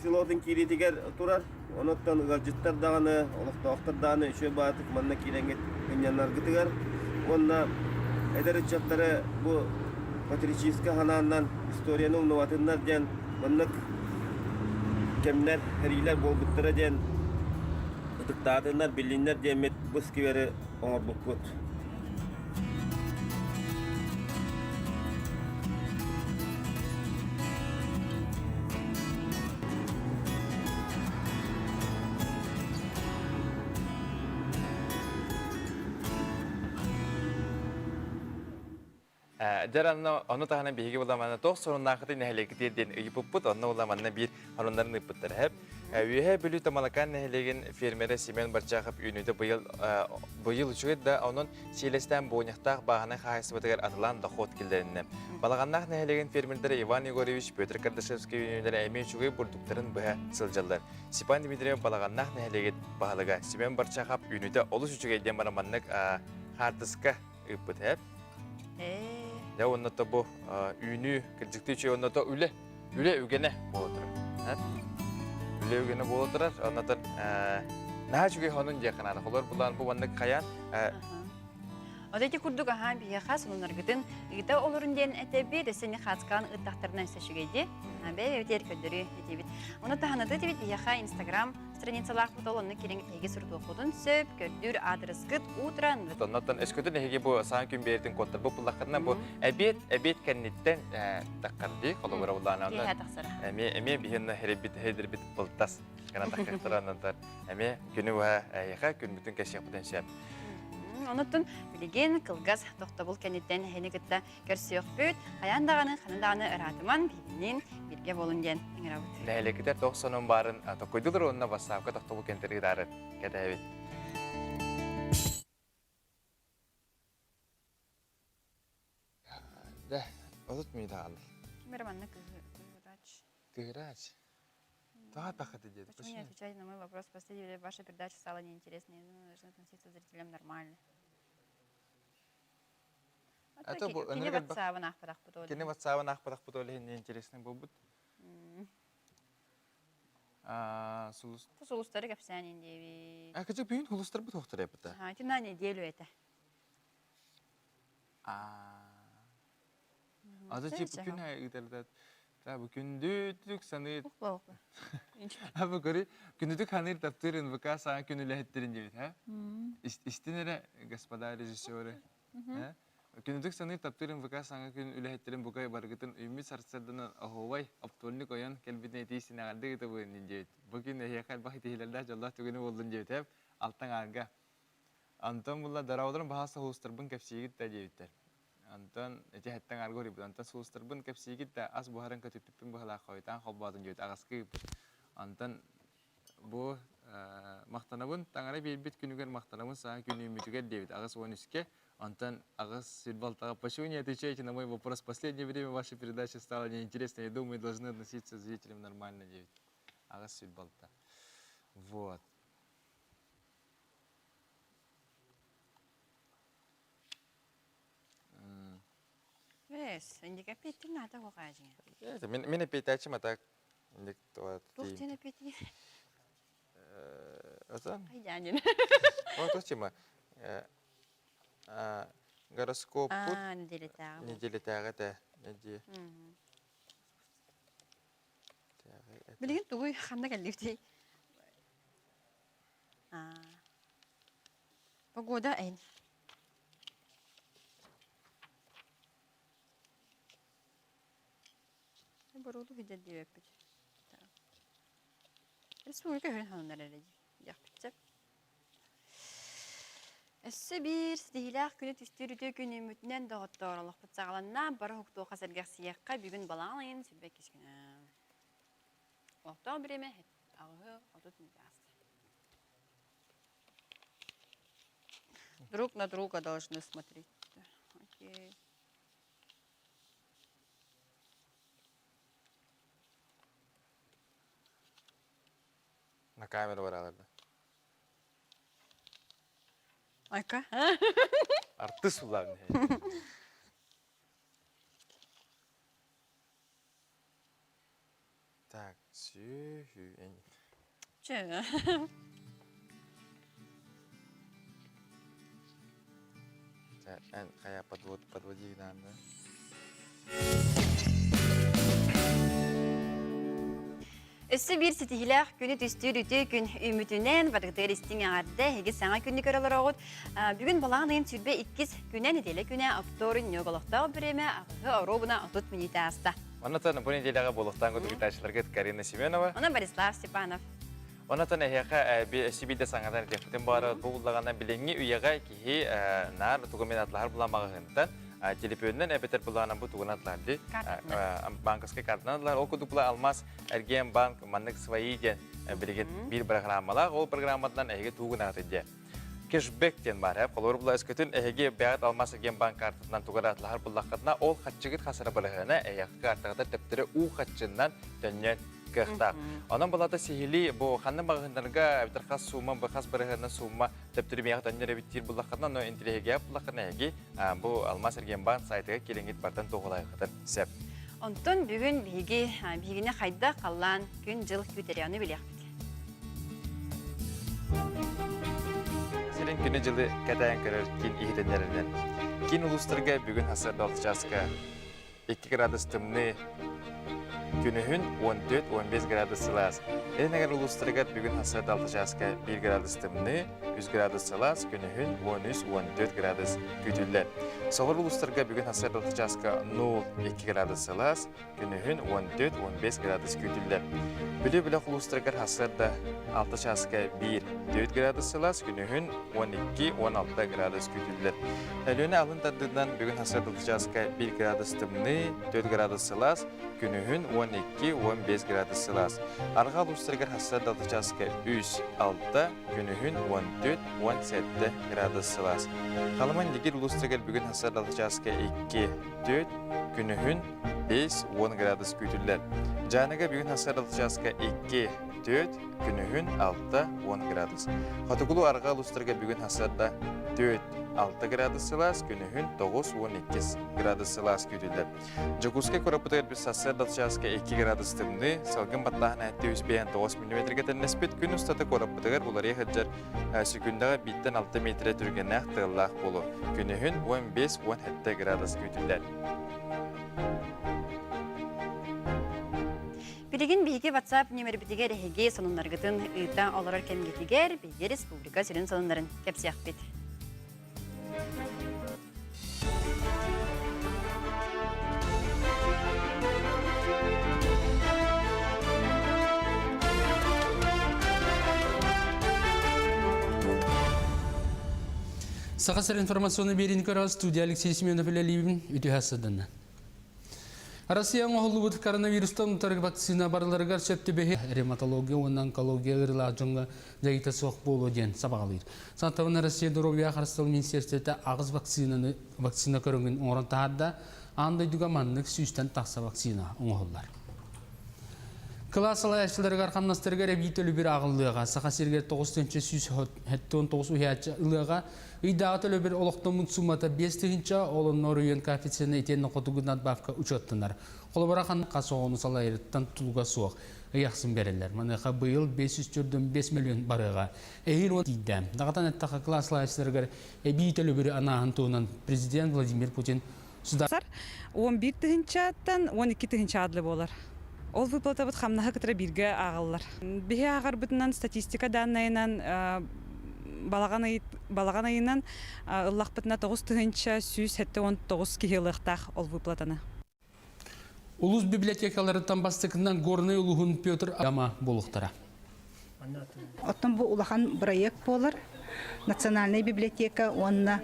селотун киириитигэр турар. Онуттан ыалдьыттар даҕаны, олохтоохтор даҕаны үчүгэй баҕатык манна киирэҥҥит сынньанаргытыгар уонна эдэр ыччаттары бу патриотическай санааннан историяны умнубатыннар диэн маннык кэмнэр, сэриилэр буолбуттара диэн ытыктаатыннар, биллиннэр диэммит бу сквери оҥорбуппут. Дьэр анна ону таһынан биһиги буламана туох соруннаахытый нэһилиэккитигэр диэн ыйыппыппыт, онно буламанна биир хоруннарын ыыппыттар эһэп. Үөһээ Бүлүү Тамалакаан нэһилиэгин фермерэ Семен Барчахов үүнүүтэ быйыл быйыл үчүгэй да, онон сиэлэстээн буонньахтаах бааһынай хаһаайыстыбатыгар атылаан дохуот киллэриннэ. Балаҕаннаах нэһилиэгин фермердэрэ Иван Егорович, Петр Кардашевский үүнүүлэрэ эмиэ үчүгэй бурдуктарын быһа сылдьаллар. Степан Дмитриев Балаҕаннаах нэһилиэгин баһылыга Семен Барчахов үүнүүтэ олус үчүгэй диэн баран маннык хаартыска ыыппыт эп. Дьэ уонна то бу үүнүү кырдьыктыы үчүгэй уонна то үлэ үлэ үгэнэ буола турар. Үлэ үгэнэ буола турар. Оннотон наһаа үчүгэй хонун диэххэ наада. Холор булан бу маннык хайаан Вот эти курдук аһаан биһиэхэ сонуннаргытын ыыта олорун диэн этэбит, өссө эмиэ хаацкаан ыыттахтарына өссө үчүгэйди. Бэйэ-бэйэбитигэр көрдөрүү этибит. Ону таһанаты этибит биһиэхэ Инстаграм страницалаахпыт ол онно кириҥ эһиги сурутуоххутун сөп, көрдүүр аадырыскыт утро Оннотон өскөтүн эһиги бу саҥа күн биэритин куоттарбыт буллаххытына бу эбиэт эбиэт кэнниттэн таххардыы холобура буллаана Киэһэ тахсара. Эмиэ эмиэ биһиэннэ хэрийбит хэйдэрбит былтас гынан таххахтара оннотон эмиэ күнү быһа эһиэхэ күнбүтүн кэсиэхпитин сөп. Онуттун билигин кылгас тохтобул кэнниттэн эһини кытта көрсүөхпүт. Хайаан даҕаны, ханан даҕаны ыраатыман, биһигинниин бииргэ буолун диэн ыҥырабыт. Нэһилиэккитэр туох сонун баарын токкуйдулар уонна бассаапка тохтобул кэнтэр ыытаары кэтэһэбит. Да, 30 минут хаалла. Ким эрэ манна кыһырач. Кыһырач. Тоҕо пахаты диэт. Почему не отвечаете на мой вопрос? Последняя ваша передача стала неинтересной. Я должна относиться к зрителям нормально. Это бу Кини ватсабын аахпатахпыт ол. Кини ватсабын аахпатахпыт ол иһин интересный буолбут. Сулус. Сулустары кэпсээн индиэбит. А кычык бүгүн сулустарбыт туохтар эппитэ. А, ити на неделю это. А. Аты типа күн ыытарда та бу күндүтүк саныыр. А бу көрү күндүтүк ханыыр таптыыр НВК саҥа күн үлэһиттерин диэбит, ха? Истин эрэ, господа режиссеры. Күндүтүк саныыр таптыыр НВК саҥа күн үлэһиттерин бука барыгытын үүммүт сарсыарданан оһуобай оптуорунньук ойон кэлбитин этии синэҕэрдик ытабын диэбит. Бу күн эһиэхэ элбэх итиһилэрдээх дьоллоох түгэни буоллун диэбит, алтан аарга. Антон булла дорооболорун баһа соһуустарбын кэпсиигит да диэбиттэр. Антон ити хэттэн арга уруйбут. Антон сулустарбын кэпсиигит да ас буһарын көтүппүппүн быһалаах хойутаан холбоотун диэбит аҕаска ыыппыт. Антон бу махтанабын таҥара биэрбит күнүгэр махтанабын саҥа күн үүммүтүгэр диэбит 83-кэ. Антон аҕыс сүрбалтаҕа почему не отвечаете на мой вопрос? В последнее время ваша передача стала неинтересной. Я думаю, должны относиться зрителям нормально диэбит. Аҕыс сүрбалта. Вот. Вес, индика эппиэттин наада хуохаажиҥа. Мин мин эппиэтээччим а так индик Туох диэн эппиэтий? Атын? Айдианин. О, туох тема? Гороскоппут Аа, неделетээҕи. неделетээҕи этэ. Неде. Билигин тугуй ханна кэллибитий? Аа. Погода эн. Боруоду сылдьар диэбэппит. Республика үһүн хананар эрэ диэхпит сөп. Өссө биир ситиһиилээх күнү түстүүр үтүө күн үүммүтүнэн доҕоттоор олохпут саҕаланна, бары уһуктуохха сэргэхсийиэххэ бүгүн балаҕан ыйын 22 күнэ. Олохтоох бириэмэ 8:30 мүнүүтэ ааста. Друг на друга должны смотреть. Окей. На камеру баралар да. Айка. Артыс улаан. Так, сү Чэ. Эн хайа подвод подводи гынан да. Өссө биир ситиһиилээх күнү түстүүр үтүө күн үүммүтүнэн барыгытыгар истиҥ эҕэрдэ эһиги саҥа күнү көрө олороҕут. Бүгүн балаҕан ыйын 22 күнэ нэдиэлэ күнэ оптуорунньук олохтоох бириэмэ аҕыһы оруобуна 30 мүнүүтэ ааста. Оннотон бу нэдиэлэҕэ буолуохтаан кутугутааччыларгыт Карина Семенова. Онон Борислав Степанов. Онотон эһиэхэ сибиирдэ саҥадан этиэхпитин баҕарабыт бу буллаҕына билиҥҥи үйэҕэ киһи наар тугу мен атлаһар була маҕаһыынтан телефонунан эбэтэр булаанан бу тугунан атлаһар дии банковскай картанан атлаһар ол курдук була алмаас эргиэн банк маннык свои диэн билигин биир программалаах ол программатынан эһиги тугун ааты диэ кэшбэк диэн баар ээ холобур була өскөтүн эһиги бэйэҕит алмаас эргиэн банк картатынан тугу эрэ атлаһар буллаххытына ол хаччыгыт хасара бырыһыана эһиэхэ картаҕытар төптөрү уу хаччыннан төннөн кыахтаах. Онон балата сиһилии бу ханнык маҕаһыыннарга эбэтэр хас сумма, бу хас бырыһыанна сумма төптөрү миэхэ төннөр эбит диир буллаххытына, ону интириэһиргээбит буллаххытына эһиги бу Алмаас эргиэнбаан сайтыгар киирэҥҥит бартан туоһулаһыаххытын сөп. Онтон бүгүн биһиги биһигини хайдах халлаан күн-дьыл күүтэрэ ону билиэхпит. Сирин күнү-дьылы кэтээн көрөр киин иһитиннэринэн. Киин улуустарга бүгүн сарсыарда 6 чааска 2 градус тымныы, күнүһүн 14-15 градус сылаас. Илин эҥэр улуустарыгар бүгүн сарсыарда 6 чааска 1 градус тымныы, 3 градус сылаас, күнүһүн 13-14 градус күүтүллэр. Соҕуруу улуустарга бүгүн сарсыарда 6 чааска 0-2 градус сылаас, күнүһүн 14-15 градус күүтүллэр. Бүлүү бөлөх улуустарыгар сарсыарда 6 чааска 1-4 градус сылаас, күнүһүн 12-16 градус күүтүллэр. Өлүөнэ алын тардыынан бүгүн сарсыарда 6 чааска 1 градус тымныы, 4 градус сылаас, күнүһүн 12-15 градус сылаас. Арҕаа улуустарыгар сарсыарда 6 чааска 3-6, күнүһүн 14-17 градус сылаас. Халыма Индигир улуустарыгар бүгүн сарсыарда 6 чааска 2, 4, күнүһүн 5-10 градус күүтүллэр. Дьааныга бүгүн сарсыарда 6 чааска 2, 4, күнүһүн 6-10 градус. Хотугулуу арҕаа улуустарга бүгүн сарсыарда 4, 6 градус сылаас, күнүһүн 9-12 градус сылаас күүтүллэр. Дьокуускай куораппытыгар бүс сарсыарда чааска 2 градус тымныы, салгын баттааһына 759 миллиметргэ тэннэспит күн устата куораппытыгар уларыйа сылдьар секундаҕа бииртэн 6 метрэ түргэннээх тыаллаах буолуо. Күнүһүн 15-17 градус күүтүллэр. Билигин биһиги WhatsApp нүөмэрбитигэр эһиги сонуннаргытын ыыта олорор кэмгитигэр биһиги республика сүрүн сонуннарын кэпсиэхпит. Саха сир информационный биэриини көрө студия Алексей Семенов үлэлиибин үтүһэ сыдынна. Россия оҥоһуллубут коронавирустан утары вакцина барыларыгар сөп түбэһи ревматология уонна онкология ыарыылаах дьоҥҥо дьайыыта суох буолуо диэн сабаҕалыыр. Сантабына Россия доруобуйа харыстабыл министиэристибэтэ аҕыс вакцинаны вакцина көрүҥүн оҥорон таһаарда. Аан дойдуга маннык сүүстэн тахса вакцина оҥоһуллар. Кылаас салайааччыларыгар хамнастарыгар эбии төлөбүр ааҕыллыаҕа. Саха сиригэр 9179 уһуйааччы ылыаҕа. Ыйдааҕы төлөбүр олохтоммут суммата 5000, ол онно оройуон коэффициена итиэннэ хотугу надбавка учуоттанар. Холобура, хас оҕону салайарыттан тутулуга суох ый ахсын бэриллэр. Маныаха быйыл 545 миллион барыаҕа. Эһиил уон тиийдэ. Даҕатан эттэххэ, кылаас салайааччыларыгар эбии төлөбүрү анааһын туһунан президент Владимир Путин 11 тыһыынчаттан 12 тыһыынча адлы буолар. Ол выплатабыт хамнаһы кытары бииргэ ааҕыллар. Биһи ааҕарбытынан статистика даннайынан балаҕан ыйынан ыллахпытына 9179 киһи ылыахтаах ол выплатаны. Улус библиотекаларыттан бастакынан Горнай улуһун Петр Ама буолуохтара. Оттон бу улахан проект буолар. Национальная библиотека уонна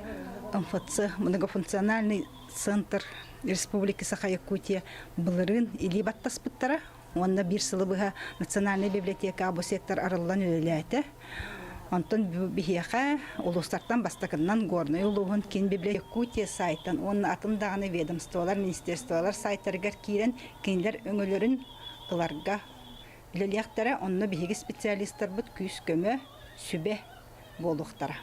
МФЦ, многофункциональный центр Республики Саха-Якутия былырыын илии баттаспыттара уонна биир сылы быһа Национальная библиотека бу сектор арыллан үлэлээтэ. Онтон биһиэхэ улуустартан бастакыннан Горнай улууһун киин библиотека Якутия сайтан уонна атын даҕаны ведомстволар, министерстволар сайтарыгар киирэн кинилэр өҥөлөрүн ыларга үлэлиэхтэрэ, онно биһиги специалистарбыт күүс-көмө, сүбэ буолуохтара.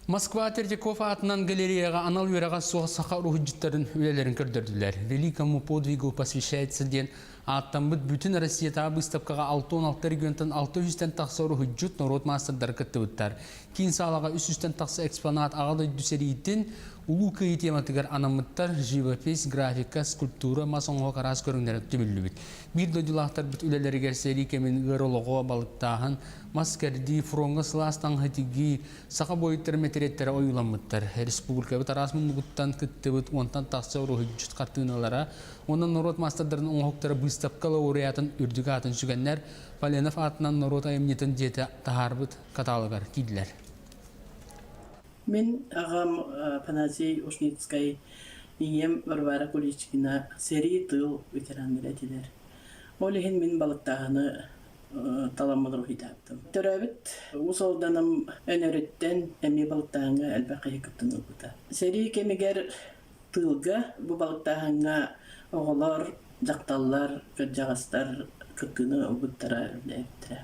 Москва Третьяков аатынан галереяҕа анал үөрэҕэ суох саха уруһуйдьуттарын үлэлэрин көрдөрдүлэр. Великому подвигу посвящается диэн ааттаммыт бүтүн Россиятааҕы быыстапкаҕа 66 регионтан 600-тэн тахса уруһуйдьут норуот маастардара кыттыбыттар. Киин саалаҕа 300-тэн тахса экспонат Аҕа дойду сэриитин Улуу Кыайыы тематыгар анаммыттар живопись, графика, скульптура, мас оҥоһук араас көрүҥнэрэ түмүллүбүт. Биир дойдулаахтарбыт үлэлэригэр сэрии кэмин ыар олоҕо, балыктааһын, мас кэрдии, фроҥҥа сылаас таҥаһы тигии, саха буойуттара мэтириэттэрэ ойууламмыттар. Республикабыт араас муннугуттан кыттыбыт уонтан тахса уруһуйдьут хартыыналара уонна норуот маастардарын оҥоһуктара быыстапка лауреатын үрдүк аатын сүгэннэр Поленов аатынан норуот айымньытын дьиэтэ таһаарбыт каталогар киирдилэр. Мин аҕам Афанасий Ушницкай, ийэм Варвара Куличкина сэрии тыыл ветераннара этилэр. Ол иһин мин балыктааһыны таламмын уруһуйдаабытым. Төрөөбүт Уус Алданым Өнөрүттэн эмиэ балыктааһыҥҥа элбэх киһи кыттан ылбыта. Сэрии кэмигэр тыылга бу балыктааһыҥҥа оҕолор, дьахталлар, кырдьаҕастар кыттыыны ылбыттара, үлэлээбиттэрэ.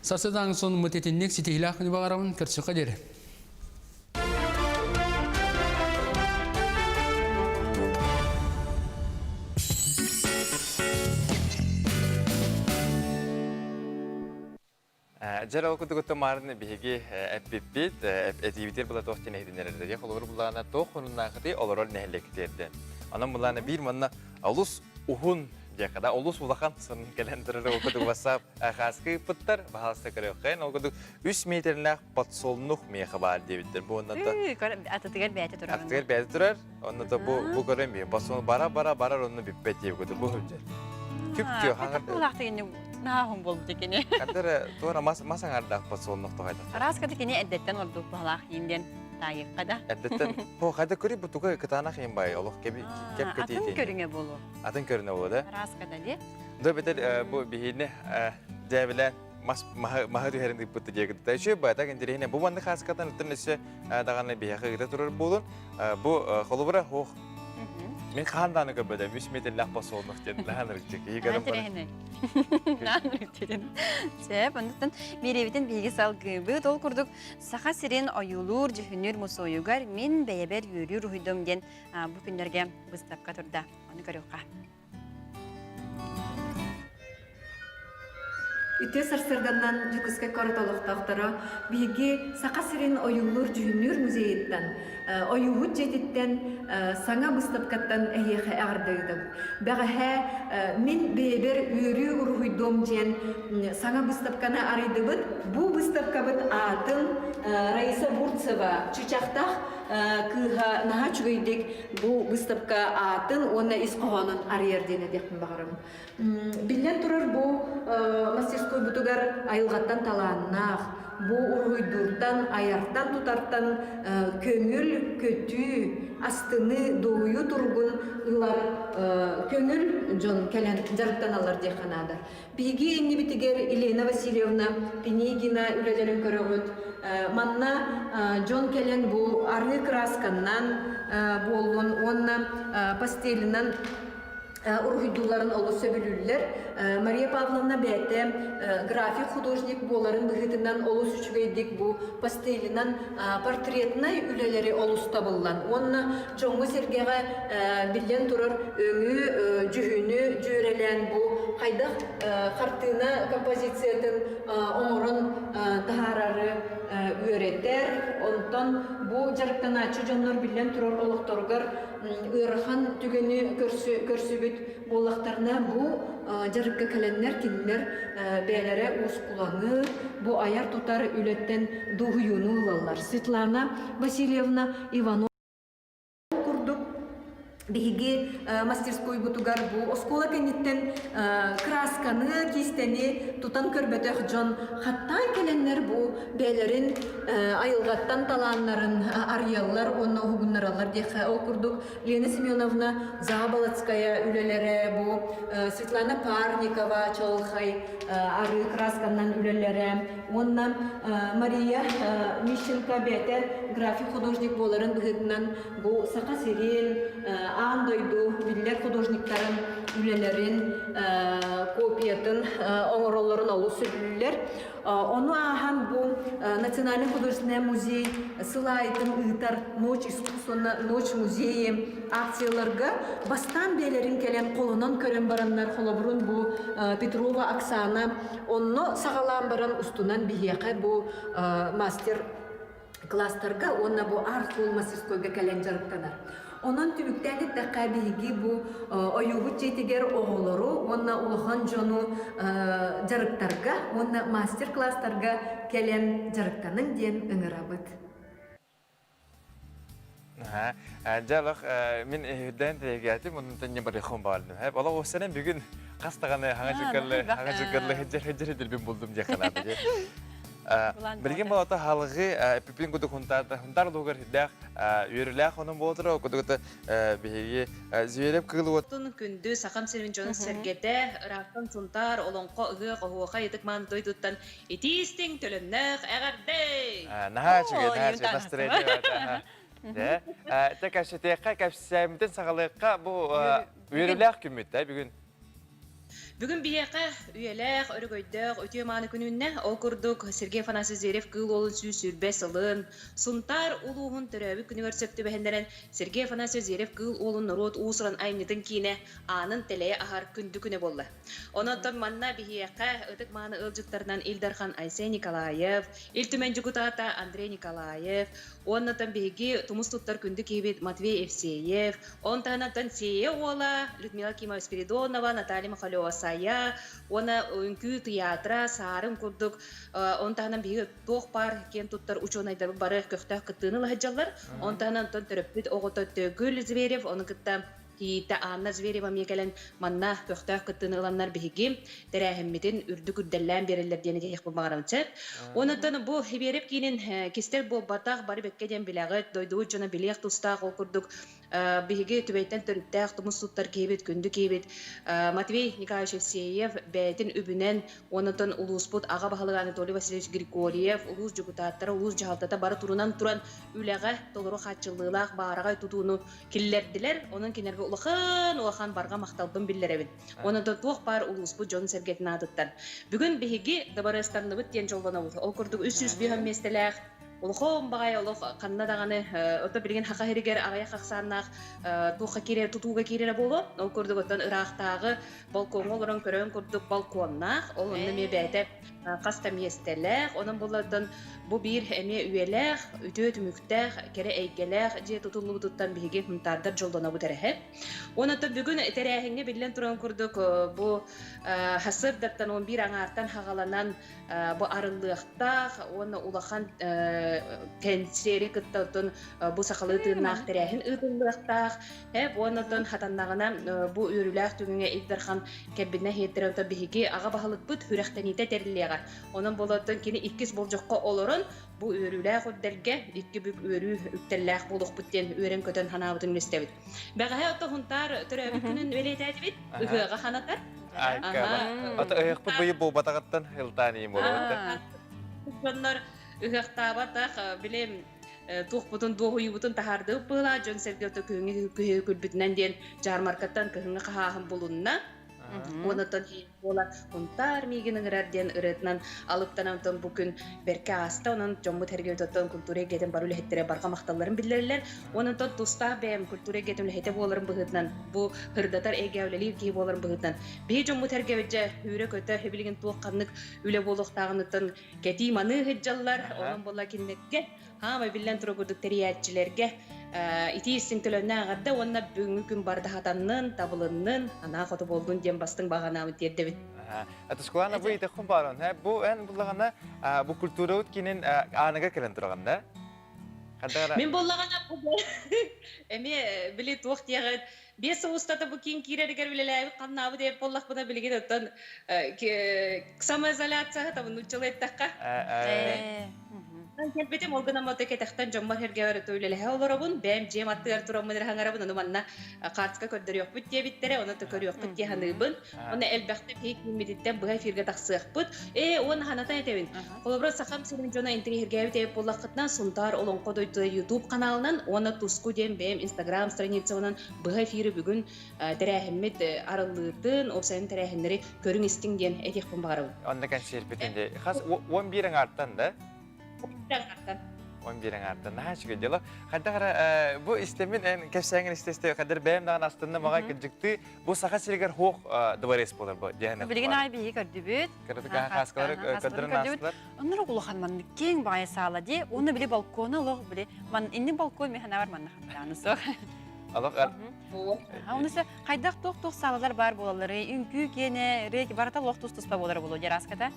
Сарсыдааҥ сонуммут итинник ситиһилээх күнү баҕарабын көрсүөххэ диэри. Дьэр ол курдук маарын биһиги эппиппит, этиибитир була туох диэн иһитиннэрэрдэ. Холобур булаана туох хонуннаахыты олорор нэһилиэктиэрдэн. Онон булаана биир манна олус уһун диэхэ да олус улахан сонун кэлэн турар ол курдук WhatsApp хааскы ыыппыттар, баһаалыста көрүөххэйин. Ол курдук үс метрлээх подсолнух миэхэ баар диэбиттэр. Бу онно Атытыгар бэйэтэ турар. Атытыгар бэйэтэ турар. Онно то бу бу көрөн би подсолнух бара бара барар онно бүппэт диэбит курдук бу сылдьар. Күп күөх хаҥар. Кулаахтыгын наахун болбут кини. Кадыр туора мас мас аҥардаах подсолнух тоҕайда. Араас кады кини эрдэттэн ордук баһалаах иин диэн таайыкка да. Эрдэттэн Хо хайда көрүй бу туга кытаанах иин бай олох кеби кеп Атын көрүҥэ болу. Атын көрүнэ болу да. Араас када ди. Да бетер бу биһини дьээбилээн мас маһы түһэрин ыыппытты диэкитэ. Үчүгэй баатак интэриэһинэй. Бу маннык хааскатан ыттан өссө даҕаны биһиэхэ ыыта турар буолун. Бу холобура хоох Мин хаан дааны көрбөтөм, үс метрлээх подсолнух диэн наһаа ырыччык. Киһи көрөн баран. Сөп, оннуттан биэриэбитин биһиги салгыыбыт. Ол курдук Саха сирин ойуулуур, дьүһүнүүр мусуойугар мин бэйэбэр үөрүү уруһуйдум диэн бу күннэргэ быыстапка турда. Ону көрүөххэ. Үтүө сарсыарданнан Дьокуускай куорат олохтоохторо биһиги Саха сирин ойуулуур-дьүһүннүүр музейыттан, ойууһут дьиэтиттэн саҥа быыстапкаттан эһиэхэ эҕэрдэ ыытабыт. Бэҕэһээ мин бэйэбэр үөрүү уруһуйдуом диэн саҥа быыстапканы арыйдыбыт. Бу быыстапкабыт аатын Раиса Бурцева Чычахтах кыыһа наһаа үчүгэйдик бу быыстапка аатын уонна ис хоһоонун арыйар диэн этиэхпин баҕарабын. Биллэн турар, бу мастерскойбутугар айылҕаттан талааннаах, бу уруһуйдууртан, айартан, тутартан көҥүл, көтүү, астыныы, дуоһуйуу туругун ылар көҥүл дьон кэлэн дьарыктаналлар диэххэ наада. Биһиги иннибитигэр Елена Васильевна Пинигина үлэлэрин көрөҕүт. Манна дьон кэлэн бу арыы кыраасканнан буоллун уонна пастелинан уруһуйдуулларын олус сөбүлүүллэр. Мария Павловна бэйэтэ график художник буоларын быһыытынан олус үчүгэйдик бу пастелинан портретнай үлэлэри олус табыллан уонна дьоҥҥо-сэргэҕэ биллэн турар өҥү, дьүһүнү дьүөрэлээн бу хайдах хартыына композициятын оҥорон таһаарары үөрэтэр. Онтон бу дьарыктанааччы дьоннор биллэн турар олохторугар ыарахан түгэни көрсүбүт буоллахтарына бу дьарыкка кэлэннэр кинилэр бэйэлэрэ уускулаҥы, бу айар-тутар үлэттэн дуоһуйууну ылаллар. Светлана Васильевна Иванова курдук. Биһиги мастерскойбутугар бу оскуола кэнниттэн кыраасканы, киистэни тутан көрбөтөх дьон хаттаан кэлэннэр бу бэйэлэрин айылҕаттан талааннарын арыйаллар уонна уһугуннараллар диэххэ. Ол курдук Лена Семеновна Заболоцкая үлэлэрэ, бу Светлана Парникова чаҕылхай арыы кыраасканан үлэлэрэ уонна Мария Мищенко бэйэтэ график художник буоларын быһыытынан Бу Саха сирин, аан дойду биллэр художниктарын үлэлэрин копиятын оҥороллорун олус сөбүлүүллэр. Ону ааһан бу Национальный художественный музей сыл аайытын ыытар Ночь искусства Ночь музеи акцияларга бастаан бэйэлэрин кэлэн холонон көрөн бараннар холобурун бу Петрова Оксана онно саҕалаан баран устунан биһиэхэ бу мастер класстарга уонна бу арт-school мастерскойга кэлэн дьарыктанар. Онон түмүктээн эттэххэ, биһиги бу ойуубут дьиэтигэр оҕолору уонна улахан дьону дьарыктарга уонна мастер-класстарга кэлэн дьарыктаныҥ диэн ыҥырабыт. Дьэ олох мин үрдээн тэйгээтим, оннуттан не барыахым баҕардым. Олох уссанан бүгүн хас даҕаны хаҥа дьыккаллы хаҥа дьыккаллы хыджар хыджар хыджар булдум диэх ханаата. Билигин болото халыгы пипин кудук хунтар хунтар лугар хиддэх үөрүлээх онон болотро кудугута биһиги Зверев кыыл уот Күндү Сахам сирин дьонун сэргэтэ, ыраахтан Сунтаар, Олоҥхо, ыһыах, оһуохай ытык мааны дойдуттан итии-истиҥ төлөннөөх эҕэрдэ! Наһаа үчүгэй, наһаа үчүгэй настроение. Дэ, те кэпсэтиэххэ, кэпсээммитин саҕалыахха бу үөрүүлээх күммүт да бүгүн. Бүгүн биһиэхэ үйэлээх, өрөгөйдөөх, үтүө-мааны күн үүннэ. Ол курдук, Сергей Афанасьевич Зверев Кыыл Уолун 120 сылын, Сунтаар улууһун төрөөбүт күнүгэр сөп түбэһиннэрэн Сергей Афанасьевич Зверев Кыыл Уолун норуот уус-уран айымньытын киинэ аанын тэлэйэ аһар күндү күнэ буолла. Онон манна биһиэхэ ытык-мааны ыалдьыттарынан Ил Дархан Айсен Николаев, Ил Түмэн дьокутаата Андрей Николаев, уонна биһиги тумус туттар күндү киһибит Матвей Евсеев, он таһынан Сея уола Людмила Кимова Спиридонова, Наталья Махалева-Сайа уонна үҥкүү тыйаатыра Саарын курдук он таһынан биһиги туох баар киэн туттар учуонайдарбыт бары көхтөөх кыттыыны ыла сылдьаллар. Он таһынан онтон төрөппүт оҕото Төгүл Зверев, ону кытта Кийиитэ Анна Зверева эмиэ кэлэн манна көхтөөх кыттыыны ыланнар биһиги тэрээһиммитин үрдүк үрдэллээн биэрэллэр диэн этиэхпин баҕарабын сөп. Онон бу Хибиэрэп киинин кистэл буолбатах, бары бэккэ диэн билэҕит, дойдубут дьоно билиэх тустаах ол курдук биһиги Түбэйтэн төрүттээх тумус туттар киһибит, күндү киһибит Матвей Николаевич Евсеев бэйэтин үбүнэн онон улууспут аҕа баһылыга Анатолий Васильевич Григорьев, улуус дьокутааттара, улуус дьаһалтата бары турунан туран үлэҕэ толору хааччыллыылаах баараҕай тутууну киллэрдилэр. Онон кинилэргэ улахан-улахан барҕа махталбын биллэрэбин. Уонна да туох баар улууспут дьон-сэргэтин аатыттан. Бүгүн биһиги дыбарыастанныбыт диэн дьоллонобут. Ол курдук 305 миэстэлээх улахан баҕайы олох ханна даҕаны ото билигин хаха сиригэр аҕыйах ахсааннаах туохха киирэр тутууга киирэрэ буолуо. Ол курдук оттон ыраахтааҕы балкоҥҥа олорон көрөн курдук балконнаах, ол онно эмиэ бэйэтэ хас да миэстэлээх, онон буллартан бу биир эмиэ үйэлээх, үтүө түмүктээх, кэрэ эйгэлээх дьиэ тутуллубутуттан биһиги хунтаардар дьоллонобут эрэһэ. Уонна бүгүн тэрээһиҥҥэ биллэн туран курдук бу сарсыардаттан 11 аҥаартан хаҕаланан бу арыллыахтаах уонна улахан кэнсиэри кытта оттон бу сахалыы тыыннаах тэрээһин ыытыллыахтаах. Уонна оттон хатаннаҕына бу үөрүүлээх түгэҥҥэ Ил Дархан кэлбитинэ иһиттэрэ оттон биһиги аҕа баһылыкпыт сүрэхтэниитэ тэриллиэҕэ. Онон буолуоттан кини иккис болдьоххо олорон бу үөрүүлээх үрдэлгэ икки бүк үөрүү үктэллээх буолуохпут диэн үөрэн-көтөн санаабытын үллэстэбит. Бэҕэһээ ото Хунтаар төрөөбүт күнүн бэлиэтээтибит. Ыһыаҕа ханатар. Ата ыһыахпыт быйыл буолбатаҕыттан ылтаан иим буолабыт. Дьоннор ыһыахтаабатах билим туохпутун дуоһуйуубутун таһаардыбыт быһыылаах дьон-сэргэ ото күһүҥҥү күһү күлбүтүнэн диэн дьаармаркаттан кыһыҥҥы хаһааһын булунна. Уонна буола Хунтаар миигин ыҥырар диэн ырыатынан алыптанан онтон бу күн бэркэ ааста. Онон дьоммут эргиэтоттон культура эйгэтин бары үлэһиттэрэ барҕа махталларын биллэрэллэр. Онон тустаах бэйэм культура эйгэтин үлэһитэ буоларым быһыытынан бу ырдатар эйгэ үлэлиир киһи буоларым быһыытынан биһи дьоммут эргэбит дьэ үүрэ-көтө билигин туох ханнык үлэ буолуохтааҕыныттан кэтии маныы сылдьаллар. Онон буолла кинилэргэ хаамай биллэн турар курдук тэрийээччилэргэ итии истиҥ төлөннөөх эҕэрдэ уонна бүгүҥҥү күн барыта хатаннын, табылыннын, анаа хоту буоллун диэн бастыҥ баҕанаабын тиэрдэбит. Тускулана бу итэххин баарон, бу эн буллаҕына бу культурабыт киинин ааныга кэлэн тураҕын да? Мин буоллаҕына эмиэ били туох диэҕин 5 сыл устата бу киин киирэригэр үлэлээбит хамнаабыт эбит буоллахпына билигин оттон самоизоляция табын нууччалыы эттэххэ кэлбитим ол гынан мото кэтэхтэн дьоммор сэргэбэр үлэлэһэ олоробун бэйэм дьиэм аттыгар тураммын эрэ хаҥарабын ону манна хаартыска көрдөрүөхпүт диэбиттэрэ ону көрүөхпүт дии саныыбын Уонна элбэхтик биһи кииммититтэн быһа эфиргэ тахсыахпыт. Ээ, уонна ханатан этэбин. Холобура, Сахам сирин дьоно интэриэһиргээбит эбит буоллаххытына, Сунтаар Олоҥхо дойдута YouTube каналынан уонна Туску диэн бэйэм Instagram страницабынан быһа эфири бүгүн тэрээһиммит арыллыытын, уопсайын тэрээһиннэри көрүҥ-истиҥ диэн этиэхпин баҕарабын. Онно кэнсиэрпитин дии. Хас 11 аҥаартан да? Аҥаартан. 11 аҥаартан. Наһаа үчүгэй дьоло. Хайдах эрэ бу истэммин эн кэпсээҥин истэ-истэ хайдах бэйэм даҕаны астынным аҕай кырдьыктыы Бу Саха сиригэр хуох дворец буолар бу дьэһэнэ. Билигин аай биһиги көрдүбүт. Кырдык хааскалары көрдөрөн аастылар. Оннур улахан маннык киэҥ баҕайы саала дии. Уонна били балкона олох били ман инни балкон мен ханабар манна хантааны суох. Алох Оны се хайдах туох-туох саалалар бар буолаллары, үҥкүү киэнэ, рейки барыта олох тус-туспа буолара буолуо дьараската.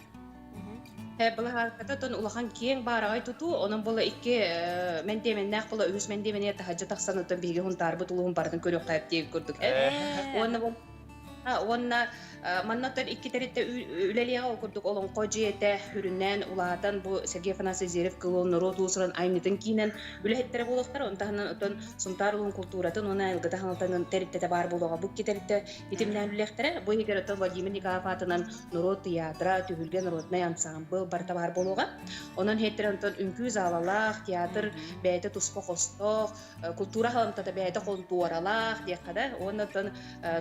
Былаһаакката тон улахан киэҥ баараҕай тутуу, онон буола икки мэндиэмэннээх буола үһүс мэндиэмэниэ таһырдьа тахсан оттон биһиги Һунтаарбыт улууһун барытын көрүөххэ диэбит курдук. Уонна уонна манна оттон икки тэрилтэ үлэлиэҕэ ол курдук Олоҥхо дьиэтэ үрүннээн улаатан бу Сергей Афанасьевич Зверев-Кылуон норуот уусуран айымньытын киинэн үлэһиттэрэ буолуохтара. Онон таһынан оттон Сунтаар улууһун култууратын уонна айылгыта хаҥалтанын тэрилтэтэ баар буолуоҕа. Бу икки тэрилтэ итимнээн үлэлиэхтэрэ. Бу иһигэр оттон Владимир Николаев аатынан норуот театра, түһүлгэ народнай ансаамбыл барыта баар буолуоҕа. Онон иһиттэр онтон үҥкүү залалаах, театр бэйэтэ туспа хостоох, култуура халамтата бэйэтэ хонтуоралаах диэххэ да. Уонна оттон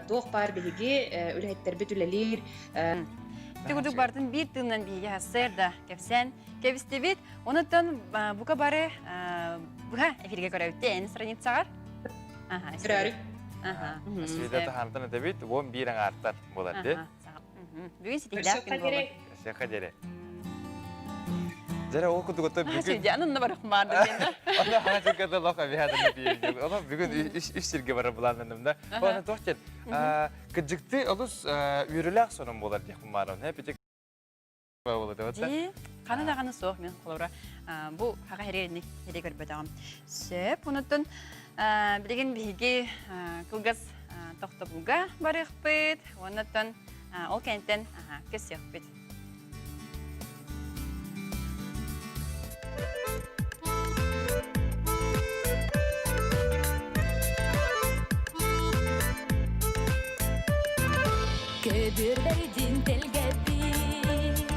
туох баар биһиги үлэһиттэрбит үлэлиир. Ити курдук барытын биир тыынынан биһиги хассыар да кэпсээн кэбистибит. Онуттан бука бары быһа эфиргэ көрөбүт эн страницаҕар. Көрөөрү. Света таһаантан этэбит, 11 аҥаартан буолар дии. Бүгүн ситиһилээх күн буолар. Сеха дере. Дьэрэ ол курдук ото бүгүн Анынна барах маарды диэн. Онно хаҥа сиргэ лох абиһаатаны биир. Оно бүгүн үс сиргэ барар былааннаным да. Оны туох диэн кыдьыкты олус үөрүүлээх сонун буолар диэхпин баарым. Хэ Дии, ханы даҕаны суох мин холобура бу хаха хириэнник хири көрбөтөҕүм. Сөп, онуттан билигин биһиги кылгас тохтобулга барыахпыт, уоннаттан ол кэнниттэн көссүөхпүт. Көбүрлэрдин тэлгэппит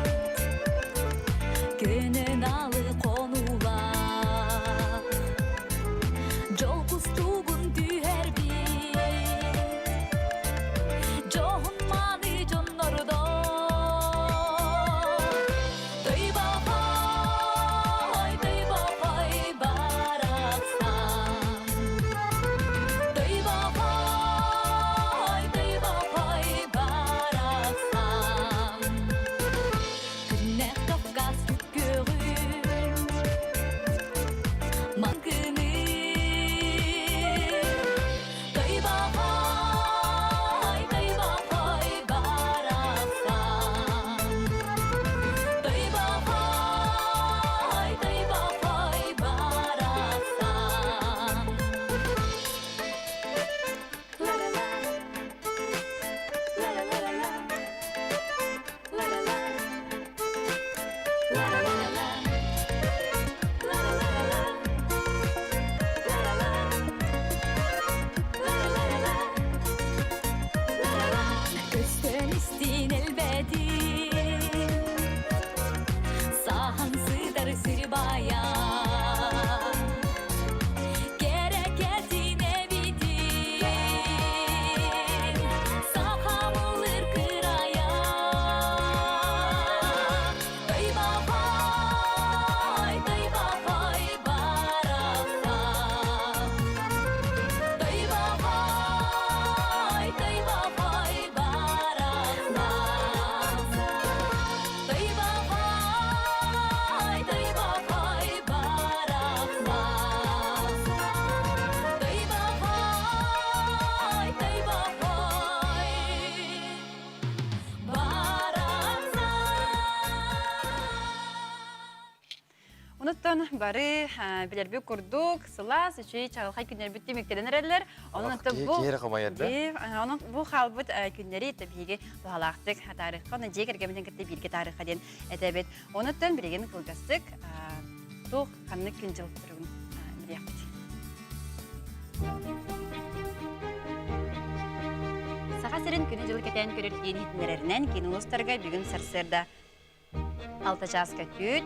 Көнөн алы хонуулаах Дьол кустугун түһэрбит Дьоһун мааны дьоннордо Тыйбахай, тыйбахай барахсан Тыйбахай, тыйбахай барахсан. Онуттан бары билэрбит курдук сылаас, үчүгэй чаҕылхай күннэрбит түмүктэнэн эрэллэр. Онон бу Онон бу хаалбыт күннэри биһиги туһалаахтык атаарыахха, онон дьиэ кэргэммитин кытта бииргэ таарыахха диэн этэбит. Онуттан билигин кылгастык туох ханнык күн-дьыл туругун билиэхпит. Саха сирин күнү-дьылы кэтээн көрөр киин иһитиннэрэринэн киин улуустарга бүгүн сарсыарда 6 чааска түүт,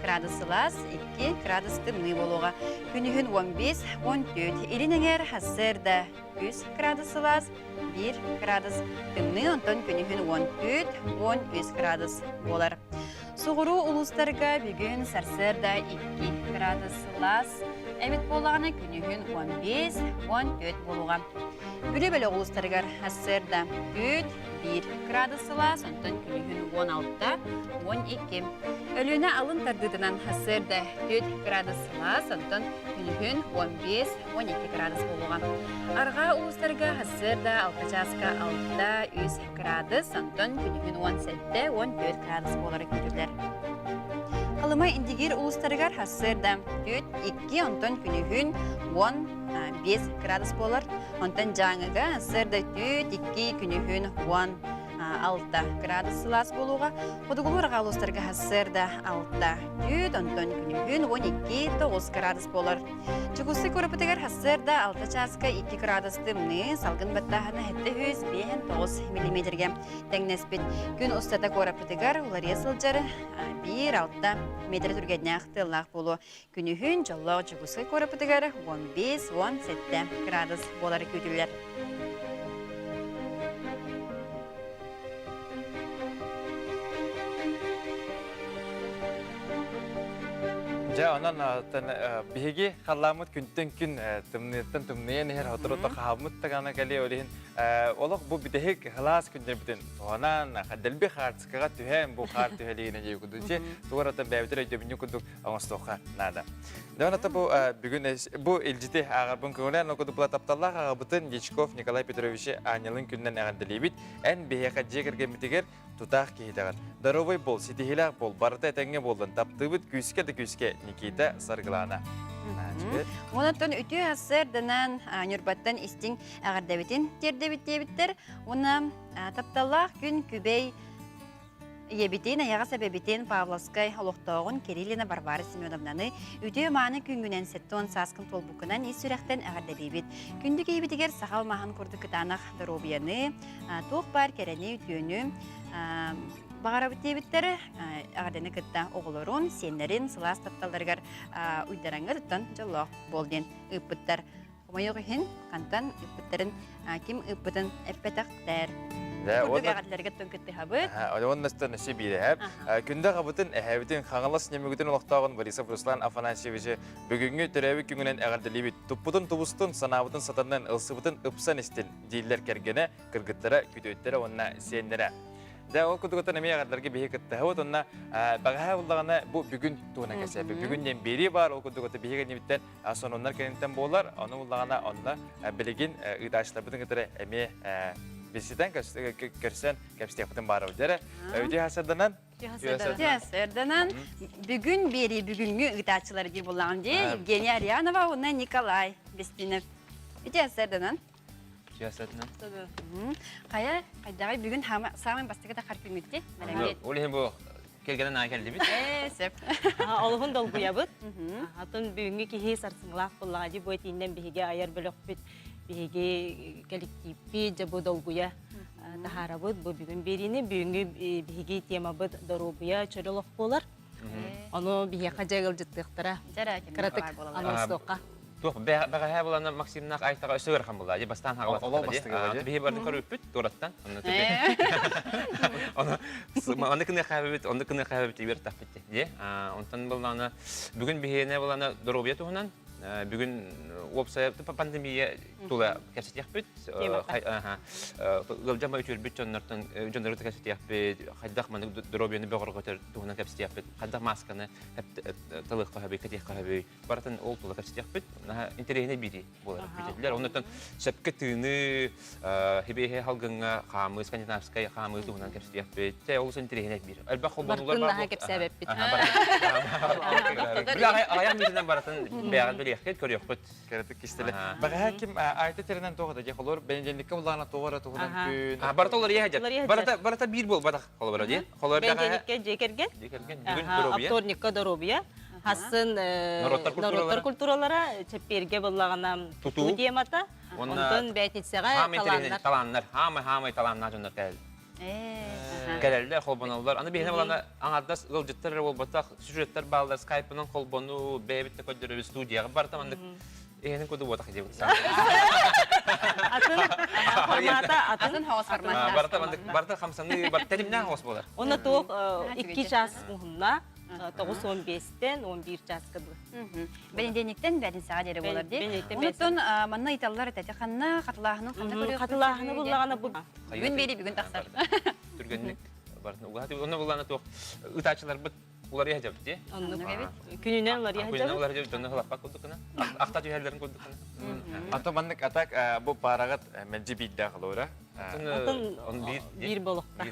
градус сылаас, 2 градус тымныы буолуоҕа. Күнүһүн 15, 14, илин эҥээр сарсыарда 3 градус сылаас, 1 градус тымныы, онтон күнүһүн 14, 13 градус буолар. Соҕуруу улуустарга бүгүн сарсыарда 2 градус сылаас эбит буоллаҕына күнүһүн 15, 14 буолуоҕа. Бүлүү бөлөх улуустарыгар сарсыарда 4, 1 градус сылаас, онтон күнүһүн 16, 12. Өлүөнэ алын тардыытынан сарсыарда 4 градус сылаас, онтон күнүһүн 15, 12 градус буолуоҕа. Арҕаа улуустарга сарсыарда 6 чааска 6, 3 градус, онтон күнүһүн 17, 14 градус буолара күүтүллэр. Халыма Индигир улуустарыгар сарсыарда 4, 2, онтон күнүһүн 15 градус буолар. Онтон Дьааҥыга сарсыарда 4, 2, күнүһүн 16 градус сылаас буолуоҕа. Хотугулуу арҕаа улуустарга сарсыарда 6, 4, онтон күнүһүн 12, 9 градус буолар. Чукуссы куорапытыгар сарсыарда 6 чааска 2 градус тымныы, салгын баттааһына 759 миллиметргэ тэҥнэспит. Күн устата куораппытыгар уларыйа сылдьар 1-6 метр түргэннээх тыаллаах буолуо. Күнүһүн дьоллоох Дьокуускай куорапытыгар 15-17 градус буолары күүтүллэр. Дьэ, онон биһиги халлааммыт күнтэн күн тымныыттан тымныйан иһэр сотору хаһаммыт даҕаны кэлиэ ол иһин олох бу бүтэһик сылаас күннэрбитин туһанан дэлби хаартыскаҕа түһэн бу хаар түһэлиинэ дии курдук тугу бэйэбитин өйдөбүнньүк курдук оҥостуохха наада. Дьон ата бу бүгүн бу илдьити ааҕарбын көҥүлээн ол курдук була тапталлаах аҕабытын Дьячков Николай Петровичи аанньалын күнүнэн эҕэрдэлиибит. Эн биһиэхэ дьиэ кэргэммитигэр тутаах киһитэҕин. Здоровый бол, ситиһиилээх бол, барыта этэҥҥэ буоллун. Таптыыбыт күүскэ да күүскэ Никита Саргылаана. Онон үтүө сарсыарданан Ньурбаттан истиҥ эҕэрдэбитин тиэрдэбит диэбиттэр. Уонна тапталлаах күн күбэй Ийэбитин, эйэҕэс эбэбитин Павловскай олохтооҕун Кириллина Варвара Семеновнаны үтүө-мааны күҥҥүнэн 70 сааскын туолбуккунан ис сүрэхтэн эҕэрдэлиибит. Күндү киһибитигэр саха алмааһын курдук кытаанах доруобуйаны, туох баар кэрэни, үтүөнү баҕарабыт диэбиттэр. Эҕэрдэни кытта оҕолорун, сиэннэрин сылаас тапталларыгар уйдараҥҥа туттан дьоллоох буол диэн ыыппыттар. Хомойуох иһин, хантан ыыппыттарын ким ыыппытын эппэтэхтэр. Курдук эҕэрдэлэргэ тон кыттыһабыт. Оннастан өссө биирэһэп. Күндэ аҕабытын, эһэбитин, Хаҥалас Нөмүгүтүн олохтооҕун Борисов Руслан Афанасьевичы бүгүҥҥү төрөөбүт күҥүнэн эҕэрдэлиибит. Туппутун тубустун, санаабытын сатаннын, ылсыбытын ыпсан истин, дииллэр кэргэнэ, кыргыттара, күтүөттэрэ уонна сиэннэрэ. Дьэ, ол курдугуттан эмиэ эҕэрдэлэргэ биһи кыттыһабыт уонна бэҕэһээ буллаҕына бу бүгүн туһунан кэпсээппит. Бүгүн диэн биэрии баар, ол курдук биһиги кэннибиттэн сонуннар кэнниттэн буолар. Ону буллаҕына онно билигин ыытааччыларбытын кытары эмиэ билситэн көрсөн кэпсэтиэхпитин баарабыт. Дьэ эрэ, үтүө сарсыарданан Үтүө сарсыарданан бүгүн биэрии бүгүҥҥү ыытааччылар дии буллаҕым дии Евгения Арианова уонна Николай Бестинов. Үтүө сарсыарданан. Үтүө сарсыарданан. Хайа, хайдаҕай бүгүн саамай бастакы тахар күҥҥүт дии? Ол иһин бу Кэргэнин аайы кэллибит. Ээ, сөп. Олуһун долгуйабыт. Атын бүгүҥҥү киһи сарсыҥҥылаах буоллаҕа дии бу этииннэн биһиги айар бөлөхпүт, биһиги кэлэктииппит дьэ бу долгуйа таһаарабыт. Бу бүгүн биэриини бүгүҥҥү биһиги темабыт доруобуйа чөл олох буолар. Ону биһиэхэ дьэ ыалдьыттыахтара. Кыратык анонстуохха. Туох бэҕэһээ булана Максимнаах Айтаҕа өссө ыарахан буолла. Дьэ бастаан хаҕалаттара Олох бастыгыла дьэ. Биһи барын көрүппүт туораттан. Онно Онно кыныахаабыт, онно кыныахаабыт үөртэхпит дии. Онтон буллаана бүгүн биһиэнэ булана доруобуйа туһунан бүгүн Уопсайа пандемия тула кэпсэтиэхпит. Ыалдьама үтүөрбүт дьоннортон дьоннору кэпсэтиэхпит. Хайдах маннык доруобуйаны бөҕөргөтөр туһунан кэпсэтиэхпит. Хайдах маасканы талыахха сөбүй, кэтиэххэ сөбүй. Барытын ол тула кэпсэтиэхпит. Наһаа интэриэһинэй биирии буолар бүтэллэр. Оннуттан сөпкө тыыныы, хибиэһэ халгыҥҥа хаамыы, скандинавскай хаамыы туһунан кэпсэтиэхпит. Чэ, олус интэриэһинэй биир. Элбэх холбонуулар Бартын наһаа кэпсээбэппит. Аҕыйах мүнүүтүнэн барытын бэйэҕит билиэххит, көрүөххүт. Кыратык кистэлэ. Бэҕэһээ ким айта теринэн туох да холор бэнидиэнниккэ буллаҕына туох эрэ туһунан күн. Барыта олор иһэ дьэ. Барыта барыта биир буолбатах холобура дии. Холобура Бэнидиэнниккэ дьиэ кэргэн. Дьиэ кэргэн. Бүгүн доруобуйа. Вторникка доруобуйа. Хассын норуоттар культуралара чэппиэргэ буллаҕына тутуу темата. Онтон бээтницэҕэ талааннар. Талааннар. Хаамай-хаамай талааннаах дьоннор кэлэллэр. Кэлэллэр, холбоноллор. Аны биһиэнэ булана аҥардас ыалдьыттар эрэ буолбатах, сюжеттар бааллар, скайпынан холбонуу, бэйэбит да көрдөрөбүт студияҕа барыта маннык эһэнин курдук буотах диэбит. Атын формата атын хоос формата. Барыта маннык барыта хамсаныы, барыта тэтимнээх хоос буолар. Онно туох 2 час уһунна, 9-15-тен 11 часка дылы. Бэнидиэнниктэн бээтинсэҕэ диэри буолар дии. Онуттан манна ыйталлар этэ ханна хатылааһынын ханна көрүөхпүт Хатылааһыны буллаҕына бу Бүгүн биэри бүгүн тахсар. Түргэнник барытын угаһа. Онно буллаҕына туох ытааччыларбыт уларыйа сылдьабыт дии. Оннук эбит. Күнүнэн уларыйа сылдьабыт. Күнүнэн уларыйа сылдьабыт. Дьонно хылаппат курдук гына. Ахта түһэллэрин курдук гына. Ато маннык атак бу параҕыт мэлдьи биирдээх олора. Атын биир болохта.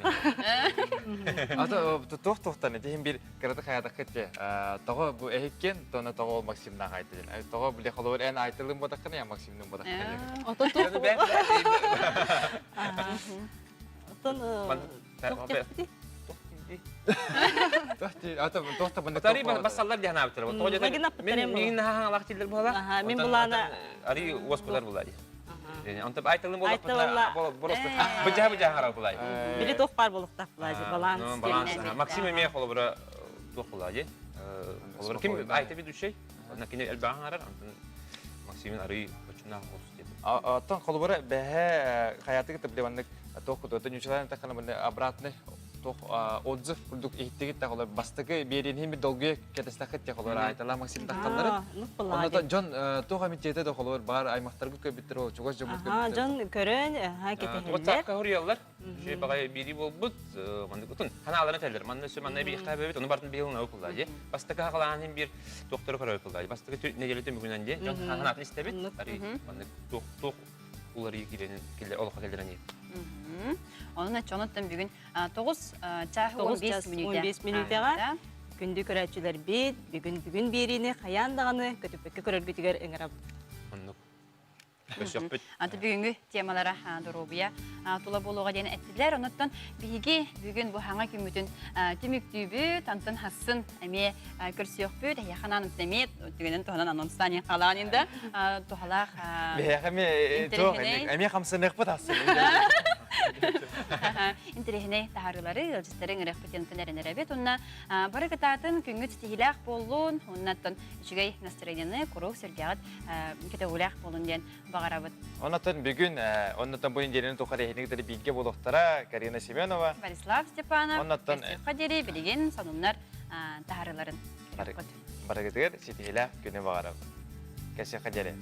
Ато туох туохтан этиһин бир кыраты хаятаккыт те. Тоҕо бу эһиккен тона тоҕо Максимнаах айтылын. Тоҕо биле холобур эн айтылын бодаккына я Максимнын бодаккына. Ото туох Оттон туох диэхпитий? Тари бассаллар диэн аабыттар. Мен миин хаһаҥалаах тиллер буола. Мин булаана Ари уоспутар була ди. Онтон айтылым буоллахпытына просто быдьаһа быдьаһа харал булай. Били туох баар буолуохтаах булаажы баланс. Баланс. Максим эмиэ холобура туох булаажы. Холобура ким айта ведущий? Онна кини элбэҕин харар, онтон Максимин арый очуннаах хос диэн. Оттон холобура бэһэ хаятыгы тыбли туох кутуотун ньучалаан таххана бу обратный туох отзыв курдук иһиттигит та холор бастакы биэриинһин бир долгуйа кэтэстэххит те холор айтала Максим таххалларын онно дьон туох эмитиэтэ да холор бар аймахтаргы көбүттэр ол чугас дьоммут көбүттэр дьон көрөн кэтэһэллэр WhatsApp-ка хоруйаллар үчүгэй баҕайы биэрии буолбут маннык утун ханааларын этэллэр манна өссө манна эбиэххэ эбэбит ону бартын биһил наук булла дии бастакы хахалаан бир туохтары көрөр булла бастакы неделя түмүгүнэн дии дьон ханаатын истэбит маннык туох туох уларыйыы киирэн олоххо кэллэрэн Онон оччоҕуттан бүгүн 9 чаас 15 мүнүүтэ. 15 мүнүүтэҕэ күндү көрөөччүлэрбит бүгүн бүгүн биэриини хайаан даҕаны көтүппэккэ көрөргүтүгэр ыҥырабыт. Оннук. Өсөхпүт. Аты бүгүҥҥү темалара доруобуйа тула буолуоҕа диэн эттилэр. Онуттан биһиги бүгүн бу хаҥа күммүтүн түмүктүүбүт, антон хассын эмиэ көрсүөхпүт. Эһиэхэ анаан эмиэ түгэнин туһанан анонстаан халаан инда туһалаах Биһиэхэ эмиэ туох эмиэ хамсаныахпыт ахсын. Интэриэһинэй таһаарыылары ыалдьыттары ыҥырыахпыт диэн эрэнэрэбит. Уонна бары кытаатын күҥҥүт ситиһиилээх буоллун, уоннаттан үчүгэй настроениены куруук сүргэҕит көтөҕүүлээх буолун диэн баҕарабыт. Оннотон бүгүн, оннотон бу неделяны тухары эһиги бииргэ буолуохтара Карина Семенова, Борислав Степанов, Оннотон диэри билигин сонуннар таһаарыыларын Барыгытыгар ситиһиилээх күнү баҕарабыт. Кэсиэххэ диэри.